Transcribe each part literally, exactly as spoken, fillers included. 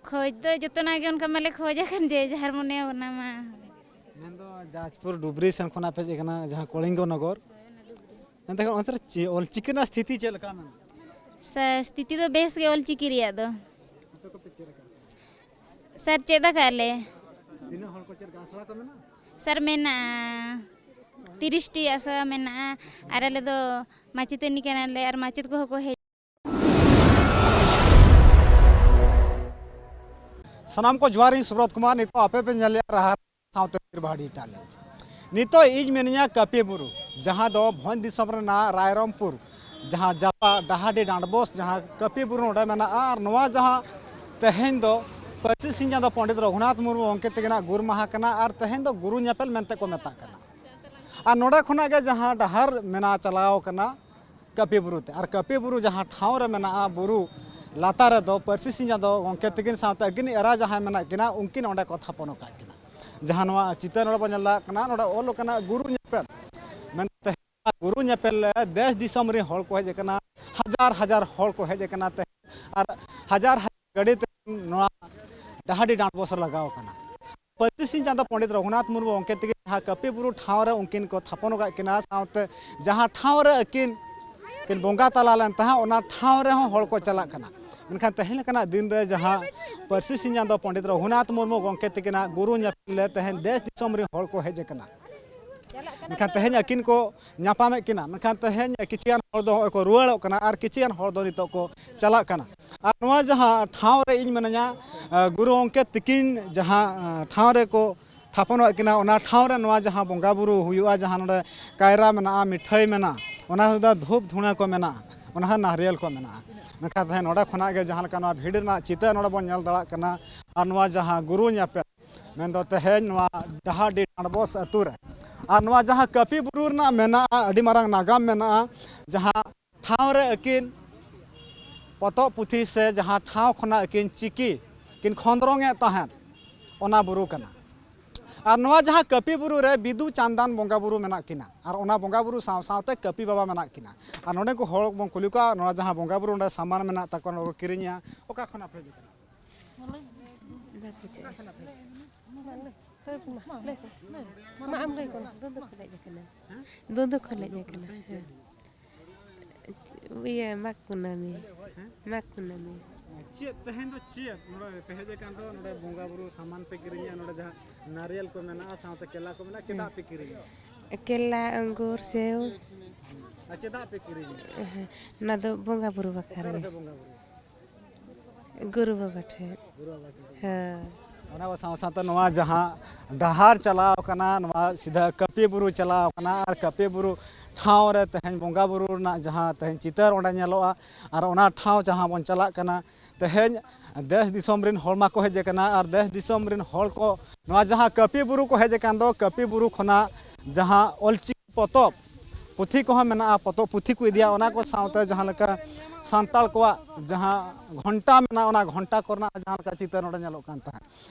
ᱠᱷᱚᱡᱽ ᱫᱚ ᱡᱚᱛᱚᱱᱟᱜ ᱜᱮ ᱚᱱᱠᱟ ᱢᱟᱞᱮ ᱠᱷᱚᱡᱽ ᱟᱠᱟᱱ, ᱡᱮ ᱡᱟᱦᱟᱨ ᱢᱚᱱᱮᱭᱟ ᱚᱱᱟ ᱢᱟ᱾ ᱢᱮᱱᱫᱚ ᱡᱟᱡᱽᱯᱩᱨ ᱰᱩᱵᱽᱨᱤ ᱥᱮᱱ ᱠᱷᱚᱱᱟᱜ ᱯᱮ ᱦᱮᱡ ᱟᱠᱟᱱᱟ, ᱡᱟᱦᱟᱸ ᱠᱚᱞᱤᱝᱜᱚ ᱱᱚᱜᱚᱨ᱾ ᱮᱱᱛᱮ ᱠᱷᱟᱱ ᱚᱱᱛᱮ ᱨᱮ ᱪᱮ-, ᱚᱞᱪᱤᱠᱤ ᱨᱮᱱᱟᱜ ᱥᱛᱷᱤᱛᱤ ᱪᱮᱫ ᱞᱮᱠᱟ ᱢᱮᱱᱟᱜᱼᱟ? ᱥᱮ ᱥᱛᱷᱤᱛᱤ ᱫᱚ ᱵᱮᱥ ᱜᱮ ᱚᱞᱪᱤᱠᱤ ᱨᱮᱭᱟᱜ ᱫᱚ᱾ ᱟᱯᱮ ᱠᱚᱯᱮ ᱪᱮᱫ ᱟᱠᱟᱫᱼᱟ ᱥᱮ? ᱥᱟᱨ, ᱪᱮᱫ ᱟᱠᱟᱫ ᱞᱮ᱾ ᱛᱤᱱᱟᱹᱜ ᱦᱚᱲ ᱠᱚ ᱪᱮᱫ ᱟᱠᱟᱫᱼᱟ? ᱟᱥᱲᱟ ᱠᱚ ᱢᱮᱱᱟᱜᱼᱟ? ᱥᱟᱨ, ᱢᱮᱱᱟᱜᱼᱟ᱾ ᱛᱤᱨᱤᱥ ᱴᱤ ᱟᱥᱲᱟ ᱢᱮᱱᱟᱜᱼᱟ᱾ ᱟᱨ ᱟᱞᱮ ᱫᱚ ᱢᱟᱪᱮᱛᱟᱹᱱᱤ ᱠᱟᱱᱟᱞᱮ, ᱟᱨ ᱢᱟᱪᱮᱫ ᱠᱚᱦᱚᱸ ᱠᱚ ᱦᱮᱡ᱾ ᱥᱟᱱᱟᱢ ᱠᱚ ᱡᱚᱦᱟᱨ, ᱤᱧ ᱥᱩᱵᱨᱚᱛ ᱠᱩᱢᱟᱨ᱾ ᱱᱤᱛᱚᱜ ᱟᱯᱮ ᱯᱮ ᱧᱮᱞᱮᱜᱼᱟ ᱨᱟᱦᱟ ᱥᱟᱶᱛᱮ ᱵᱤᱨᱵᱟᱦᱟ ᱰᱤᱡᱤᱴᱟᱞ ᱱᱤᱭᱩᱡᱽ᱾ ᱱᱤᱛᱚᱜ ᱤᱧ ᱢᱤᱱᱟᱹᱧᱟ ᱠᱟᱹᱯᱤ ᱵᱩᱨᱩ, ᱡᱟᱦᱟᱸ ᱫᱚ ᱵᱷᱚᱸᱡᱽ ᱫᱤᱥᱚᱢ ᱨᱮᱱᱟᱜ ᱨᱟᱭᱨᱚᱝᱯᱩᱨ, ᱡᱟᱦᱟᱸ ᱡᱟᱯᱟ ᱰᱟᱦᱟᱰᱤ ᱰᱟᱸᱰᱵᱚᱥ, ᱡᱟᱦᱟᱸ ᱠᱟᱹᱯᱤ ᱵᱩᱨᱩ ᱱᱚᱰᱮ ᱢᱮᱱᱟᱜᱼᱟ᱾ ᱟᱨ ᱱᱚᱣᱟ ᱡᱟᱦᱟᱸ ᱛᱮᱦᱮᱧ ᱫᱚ ᱯᱟᱹᱨᱥᱤ ᱥᱤᱧ ᱪᱟᱸᱫᱚ ᱯᱚᱸᱰᱤᱛ ᱨᱚᱜᱷᱩᱱᱟᱛᱷ ᱢᱩᱨᱢᱩ ᱜᱚᱢᱠᱮ ᱛᱟᱹᱠᱤᱱᱟᱜ ᱜᱩᱨ ᱢᱟᱦᱟ ᱠᱟᱱᱟ, ᱟᱨ ᱛᱮᱦᱮᱧ ᱫᱚ ᱜᱩᱨᱩ ᱧᱮᱯᱮᱞ ᱢᱮᱱᱛᱮ ᱠᱚ ᱢᱮᱛᱟᱜ ᱠᱟᱱᱟ᱾ ᱟᱨ ᱱᱚᱰᱮ ᱠᱷᱚᱱᱟᱜ ᱜᱮ ᱡᱟᱦᱟᱸ ᱰᱟᱦᱟᱨ ᱢᱮᱱᱟᱜᱼᱟ, ᱪᱟᱞᱟᱣ ᱠᱟᱱᱟ ᱠᱟᱹᱯᱤ ᱵᱩᱨᱩ ᱛᱮ᱾ ᱟᱨ ᱠᱟᱹᱯᱤ ᱵᱩᱨᱩ ᱡᱟᱦᱟᱸ ᱴᱷᱟᱶ ᱨᱮ ᱢᱮᱱᱟᱜᱼᱟ, ᱵᱩᱨᱩ ᱞᱟᱛᱟᱨ ᱨᱮᱫᱚ ᱯᱟᱹᱨᱥᱤ ᱥᱤᱧ ᱪᱟᱸᱫᱚ ᱜᱚᱢᱠᱮ ᱛᱟᱹᱠᱤᱱ ᱥᱟᱶᱛᱮ ᱟᱹᱠᱤᱱ ᱮᱨᱟ ᱡᱟᱦᱟᱸᱭ ᱢᱮᱱᱟᱜ ᱠᱤᱱᱟ, ᱩᱱᱠᱤᱱ ᱚᱸᱰᱮ ᱠᱚ ᱛᱷᱟᱯᱚᱱ ᱟᱠᱟᱫ ᱠᱤᱱᱟ᱾ ᱡᱟᱦᱟᱸ ᱱᱚᱣᱟ ᱪᱤᱛᱟᱹᱨ ᱱᱚᱰᱮ ᱵᱚᱱ ᱧᱮᱞ ᱫᱟᱲᱮᱭᱟᱜ ᱠᱟᱱᱟ, ᱱᱚᱰᱮ ᱚᱞ ᱟᱠᱟᱱᱟ ᱜᱩᱨᱩ ᱧᱮᱯᱮᱞ᱾ ᱢᱮᱱᱛᱮ ᱜᱩᱨᱩ ᱧᱮᱯᱮᱞ ᱨᱮ ᱫᱮᱥ ᱫᱤᱥᱚᱢ ᱨᱮᱱ ᱦᱚᱲ ᱠᱚ ᱦᱮᱡ ᱟᱠᱟᱱᱟ, ᱦᱟᱡᱟᱨ ᱦᱟᱡᱟᱨ ᱦᱚᱲ ᱠᱚ ᱦᱮᱡ ᱟᱠᱟᱱᱟ ᱛᱮᱦᱮᱧ, ᱟᱨ ᱦᱟᱡᱟᱨ ᱦᱟᱡᱟᱨ ᱜᱟᱹᱰᱤ ᱛᱮ ᱱᱚᱣᱟ ᱰᱟᱦᱟᱰᱤ ᱰᱟᱸᱰᱵᱚᱥ ᱨᱮ ᱞᱟᱜᱟᱣ ᱟᱠᱟᱱᱟ᱾ ᱯᱟᱹᱨᱥᱤ ᱥᱤᱧ ᱪᱟᱸᱫᱚ ᱯᱚᱸᱰᱤᱛ ᱨᱚᱜᱷᱩᱱᱟᱛᱷ ᱢᱩᱨᱢᱩ ᱜᱚᱢᱠᱮ ᱛᱟᱹᱠᱤᱱ ᱡᱟᱦᱟᱸ ᱠᱟᱹᱯᱤ ᱵᱩᱨᱩ ᱴᱷᱟᱶ ᱨᱮ ᱩᱱᱠᱤᱱ ᱠᱚ ᱛᱷᱟᱯᱚᱱ ᱟᱠᱟᱫ ᱠᱤᱱᱟ, ᱥᱟᱶᱛᱮ ᱡᱟᱦᱟᱸ ᱴᱷᱟᱶ ᱨᱮ ᱟᱹᱠᱤᱱ ᱠᱤᱱ ᱵᱚᱸᱜᱟ ᱛᱟᱞᱟ ᱞᱮᱱ ᱛᱟᱦᱮᱸᱫ, ᱚᱱᱟ ᱴᱷᱟᱶ ᱨᱮᱦᱚᱸ ᱦᱚᱲ ᱠᱚ ᱪᱟᱞᱟᱜ ᱠᱟᱱᱟ᱾ ᱢᱮᱱᱠᱷᱟᱱ ᱛᱮᱦᱮᱧ ᱞᱮᱠᱟᱱᱟᱜ ᱫᱤᱱ ᱨᱮ ᱡᱟᱦᱟᱸ ᱯᱟᱹᱨᱥᱤ ᱥᱤᱧ ᱪᱟᱸᱫᱚ ᱯᱚᱸᱰᱤᱛ ᱨᱚᱜᱷᱩᱱᱟᱛᱷ ᱢᱩᱨᱢᱩ ᱜᱚᱢᱠᱮ ᱛᱟᱹᱠᱤᱱᱟᱜ ᱜᱩᱨᱩ ᱧᱮᱯᱮᱞ ᱨᱮ ᱛᱮᱦᱮᱧ ᱫᱮᱥ ᱫᱤᱥᱚᱢ ᱨᱮᱱ ᱦᱚᱲ ᱠᱚ ᱦᱮᱡ ᱟᱠᱟᱱᱟ, ᱢᱮᱱᱠᱷᱟᱱ ᱛᱮᱦᱮᱧ ᱟᱹᱠᱤᱱ ᱠᱚ ᱧᱟᱯᱟᱢᱮᱫ ᱠᱤᱱᱟ᱾ ᱢᱮᱱᱠᱷᱟᱱ ᱛᱮᱦᱮᱧ ᱠᱤᱪᱷᱩ ᱜᱟᱱ ᱦᱚᱲ ᱫᱚ ᱱᱚᱜᱼᱚᱭ ᱠᱚ ᱨᱩᱣᱟᱹᱲᱚᱜ ᱠᱟᱱᱟ ᱟᱨ ᱠᱤᱪᱷᱩ ᱜᱟᱱ ᱦᱚᱲ ᱫᱚ ᱱᱤᱛᱚᱜ ᱠᱚ ᱪᱟᱞᱟᱜ ᱠᱟᱱᱟ᱾ ᱟᱨ ᱱᱚᱣᱟ ᱡᱟᱦᱟᱸ ᱴᱷᱟᱶ ᱨᱮ ᱤᱧ ᱢᱤᱱᱟᱹᱧᱟ, ᱟᱸ, ᱜᱩᱨᱩ ᱜᱚᱢᱠᱮ ᱛᱤᱠᱤᱱ ᱡᱟᱦᱟᱸ, ᱟᱸ, ᱴᱷᱟᱶ ᱨᱮᱠᱚ ᱛᱷᱟᱯᱚᱱᱚᱜ ᱠᱤᱱᱟ, ᱚᱱᱟ ᱴᱷᱟᱶ ᱨᱮ ᱱᱚᱣᱟ ᱡᱟᱦᱟᱸ ᱵᱚᱸᱜᱟ ᱵᱩᱨᱩ ᱦᱩᱭᱩᱜᱼᱟ, ᱡᱟᱦᱟᱸ ᱱᱚᱰᱮ ᱠᱟᱭᱨᱟ ᱢᱮᱱᱟᱜᱼᱟ, ᱢᱤᱴᱷᱟᱹᱭ ᱢᱮᱱᱟᱜᱼᱟ, ᱚᱱᱟ ᱥᱟᱶᱛᱮ ᱫᱷᱩᱯ ᱫᱷᱩᱬᱟᱹ ᱠᱚ ᱢᱮᱱᱟᱜᱼᱟ, ᱚᱱᱟ ᱥᱟᱶᱛᱮ ᱱᱟᱨᱤᱭᱮᱞ ᱠᱚ ᱢᱮᱱᱟᱜᱼᱟ᱾ ᱢᱮᱱᱠᱷᱟᱱ ᱛᱮᱦᱮᱧ ᱱᱚᱰᱮ ᱠᱷᱚᱱᱟᱜ ᱜᱮ ᱡᱟᱦᱟᱸ ᱞᱮᱠᱟ ᱱᱚᱣᱟ ᱵᱷᱤᱲ ᱨᱮᱱᱟᱜ ᱪᱤᱛᱟᱹᱨ ᱱᱚᱰᱮ ᱵᱚᱱ ᱧᱮᱞ ᱫᱟᱲᱮᱭᱟᱜ ᱠᱟᱱᱟ, ᱟᱨ ᱱᱚᱣᱟ ᱡᱟᱦᱟᱸ ᱜᱩᱨᱩ ᱧᱮᱯᱮᱞ, ᱢᱮᱱᱫᱚ ᱛᱮᱦᱮᱧ ᱱᱚᱣᱟ ᱰᱟᱦᱟᱰᱤ ᱰᱟᱸᱰᱵᱚᱥ ᱟᱹᱛᱩ ᱨᱮ᱾ ᱟᱨ ᱱᱚᱣᱟ ᱡᱟᱦᱟᱸ ᱠᱟᱹᱯᱤ ᱵᱩᱨᱩ ᱨᱮᱱᱟᱜ ᱢᱮᱱᱟᱜᱼᱟ, ᱟᱹᱰᱤ ᱢᱟᱨᱟᱝ ᱱᱟᱜᱟᱢ ᱢᱮᱱᱟᱜᱼᱟ, ᱡᱟᱦᱟᱸ ᱴᱷᱟᱶ ᱨᱮ ᱟᱹᱠᱤᱱ ᱯᱚᱛᱚᱵ ᱯᱩᱛᱷᱤ ᱥᱮ ᱡᱟᱦᱟᱸ ᱴᱷᱟᱶ ᱠᱷᱚᱱᱟᱜ ᱟᱹᱠᱤᱱ ᱪᱤᱠᱤ ᱠᱤᱱ ᱠᱷᱚᱸᱫᱽᱨᱚᱝ ᱮᱫ ᱛᱟᱦᱮᱸᱫ, ᱚᱱᱟ ᱵᱩᱨᱩ ᱠᱟᱱᱟ᱾ ᱟᱨ ᱱᱚᱣᱟ ᱡᱟᱦᱟᱸ ᱠᱟᱹᱯᱤ ᱵᱩᱨᱩ ᱨᱮ ᱵᱤᱫᱩ ᱪᱟᱸᱫᱟᱱ ᱵᱚᱸᱜᱟ ᱵᱩᱨᱩ ᱢᱮᱱᱟᱜ ᱠᱤᱱᱟ, ᱟᱨ ᱚᱱᱟ ᱵᱚᱸᱜᱟ ᱵᱩᱨᱩ ᱥᱟᱶ ᱥᱟᱶᱛᱮ ᱠᱟᱹᱯᱤ ᱵᱟᱵᱟ ᱢᱮᱱᱟᱜ ᱠᱤᱱᱟ᱾ ᱟᱨ ᱱᱚᱰᱮ ᱠᱚ ᱦᱚᱲ ᱵᱚᱱ ᱠᱩᱞᱤ ᱠᱚᱣᱟ, ᱱᱚᱣᱟ ᱡᱟᱦᱟᱸ ᱵᱚᱸᱜᱟ ᱵᱩᱨᱩ ᱱᱚᱰᱮ ᱥᱟᱢᱟᱱ ᱢᱮᱱᱟᱜ ᱛᱟᱠᱚᱣᱟ, ᱱᱚᱰᱮ ᱠᱚ ᱠᱤᱨᱤᱧᱟ, ᱚᱠᱟ ᱠᱷᱚᱱᱟᱜ ᱯᱮ ᱦᱮᱡ ᱟᱠᱟᱱᱟ? ᱵᱟᱠᱚ ᱪᱮᱫ᱾ ᱢᱟ, ᱟᱢ ᱞᱟᱹᱭ ᱠᱚᱢ᱾ ᱫᱩᱱᱫᱩ ᱠᱷᱚᱱ ᱦᱮᱡ ᱟᱠᱟᱱᱟ᱾ ᱫᱩᱱᱫᱩ ᱠᱷᱚᱱ ᱦᱮᱡ ᱟᱠᱟᱱᱟ, ᱦᱮᱸ᱾ ᱤᱭᱟᱹ, ᱢᱟᱜᱽ ᱠᱩᱱᱟᱹᱢᱤ᱾ ᱢᱟᱜᱽ ᱠᱩᱱᱟᱹᱢᱤ᱾ ᱪᱮᱫ ᱛᱮᱦᱮᱧ ᱫᱚ ᱪᱮᱫ ᱱᱚᱰᱮ ᱯᱮ ᱦᱮᱡ ᱟᱠᱟᱱ ᱫᱚ? ᱱᱚᱰᱮ ᱵᱚᱸᱜᱟ ᱵᱩᱨᱩ ᱥᱟᱢᱟᱱ ᱯᱮ ᱠᱤᱨᱤᱧᱟ, ᱱᱚᱰᱮ ᱡᱟᱦᱟᱸ ᱱᱟᱨᱤᱭᱮᱞ ᱠᱚ ᱢᱮᱱᱟᱜᱼᱟ, ᱥᱟᱶᱛᱮ ᱠᱮᱞᱟ ᱠᱚ ᱢᱮᱱᱟᱜᱼᱟ, ᱪᱮᱫᱟᱜ ᱯᱮ ᱠᱤᱨᱤᱧᱟ? ᱠᱮᱞᱟ, ᱟᱝᱜᱩᱨ, ᱥᱮᱣ᱾ ᱟᱨ ᱪᱮᱫᱟᱜ ᱯᱮ ᱠᱤᱨᱤᱧᱟ? ᱦᱮᱸ, ᱚᱱᱟ ᱫᱚ ᱵᱚᱸᱜᱟ ᱵᱩᱨᱩ ᱵᱟᱠᱷᱨᱟ ᱚᱠᱟ ᱜᱮ᱾ ᱨᱮᱯᱮ ᱵᱚᱸᱜᱟ ᱵᱩᱨᱩᱭᱟ? ᱜᱩᱨᱩ ᱵᱟᱵᱟ ᱴᱷᱮᱱ᱾ ᱜᱩᱨᱩ ᱵᱟᱵᱟ ᱴᱷᱮᱱ᱾ ᱦᱮᱸ᱾ ᱚᱱᱟ ᱠᱚ ᱥᱟᱶ ᱥᱟᱶᱛᱮ ᱱᱚᱣᱟ ᱡᱟᱦᱟᱸ ᱰᱟᱦᱟᱨ ᱪᱟᱞᱟᱣ ᱠᱟᱱᱟ, ᱱᱚᱣᱟ ᱥᱤᱫᱷᱟᱹ ᱠᱟᱹᱯᱤ ᱵᱩᱨᱩ ᱪᱟᱞᱟᱣ ᱠᱟᱱᱟ, ᱟᱨ ᱠᱟᱹᱯᱤ ᱵᱩᱨᱩ ᱴᱷᱟᱶ ᱨᱮ ᱛᱮᱦᱮᱧ ᱵᱚᱸᱜᱟ ᱵᱩᱨᱩ ᱨᱮᱱᱟᱜ ᱡᱟᱦᱟᱸ ᱛᱮᱦᱮᱧ ᱪᱤᱛᱟᱹᱨ ᱚᱸᱰᱮ ᱧᱮᱞᱚᱜᱼᱟ, ᱟᱨ ᱚᱱᱟ ᱴᱷᱟᱶ ᱡᱟᱦᱟᱸ ᱵᱚᱱ ᱪᱟᱞᱟᱜ ᱠᱟᱱᱟ, ᱛᱮᱦᱮᱧ ᱫᱮᱥ ᱫᱤᱥᱚᱢ ᱨᱮᱱ ᱦᱚᱲ ᱢᱟᱠᱚ ᱦᱮᱡ ᱟᱠᱟᱱᱟ, ᱟᱨ ᱫᱮᱥ ᱫᱤᱥᱚᱢ ᱨᱮᱱ ᱦᱚᱲ ᱠᱚ ᱱᱚᱣᱟ ᱡᱟᱦᱟᱸ ᱠᱟᱹᱯᱤ ᱵᱩᱨᱩ ᱠᱚ ᱦᱮᱡ ᱟᱠᱟᱱ ᱫᱚ, ᱠᱟᱹᱯᱤ ᱵᱩᱨᱩ ᱠᱷᱚᱱᱟᱜ ᱡᱟᱦᱟᱸ ᱚᱞᱪᱤᱠᱤ ᱯᱚᱛᱚᱵ, ᱯᱩᱛᱷᱤ ᱠᱚᱦᱚᱸ ᱢᱮᱱᱟᱜᱼᱟ, ᱯᱚᱛᱚᱵ ᱯᱩᱛᱷᱤ ᱠᱚ ᱤᱫᱤᱭᱟ, ᱚᱱᱟ ᱠᱚ ᱥᱟᱶᱛᱮ ᱡᱟᱦᱟᱸ ᱞᱮᱠᱟ ᱥᱟᱱᱛᱟᱲ ᱠᱚᱣᱟᱜ ᱡᱟᱦᱟᱸ ᱜᱷᱚᱱᱴᱟ ᱢᱮᱱᱟᱜᱼᱟ, ᱚᱱᱟ ᱜᱷᱚᱱᱴᱟ ᱠᱚᱨᱮᱱᱟᱜ ᱡᱟᱦᱟᱸ ᱞᱮᱠᱟ ᱪᱤᱛᱟᱹᱨ ᱱᱚᱰᱮ ᱧᱮᱞᱚᱜ ᱠᱟᱱ ᱛᱟᱦᱮᱸᱫ᱾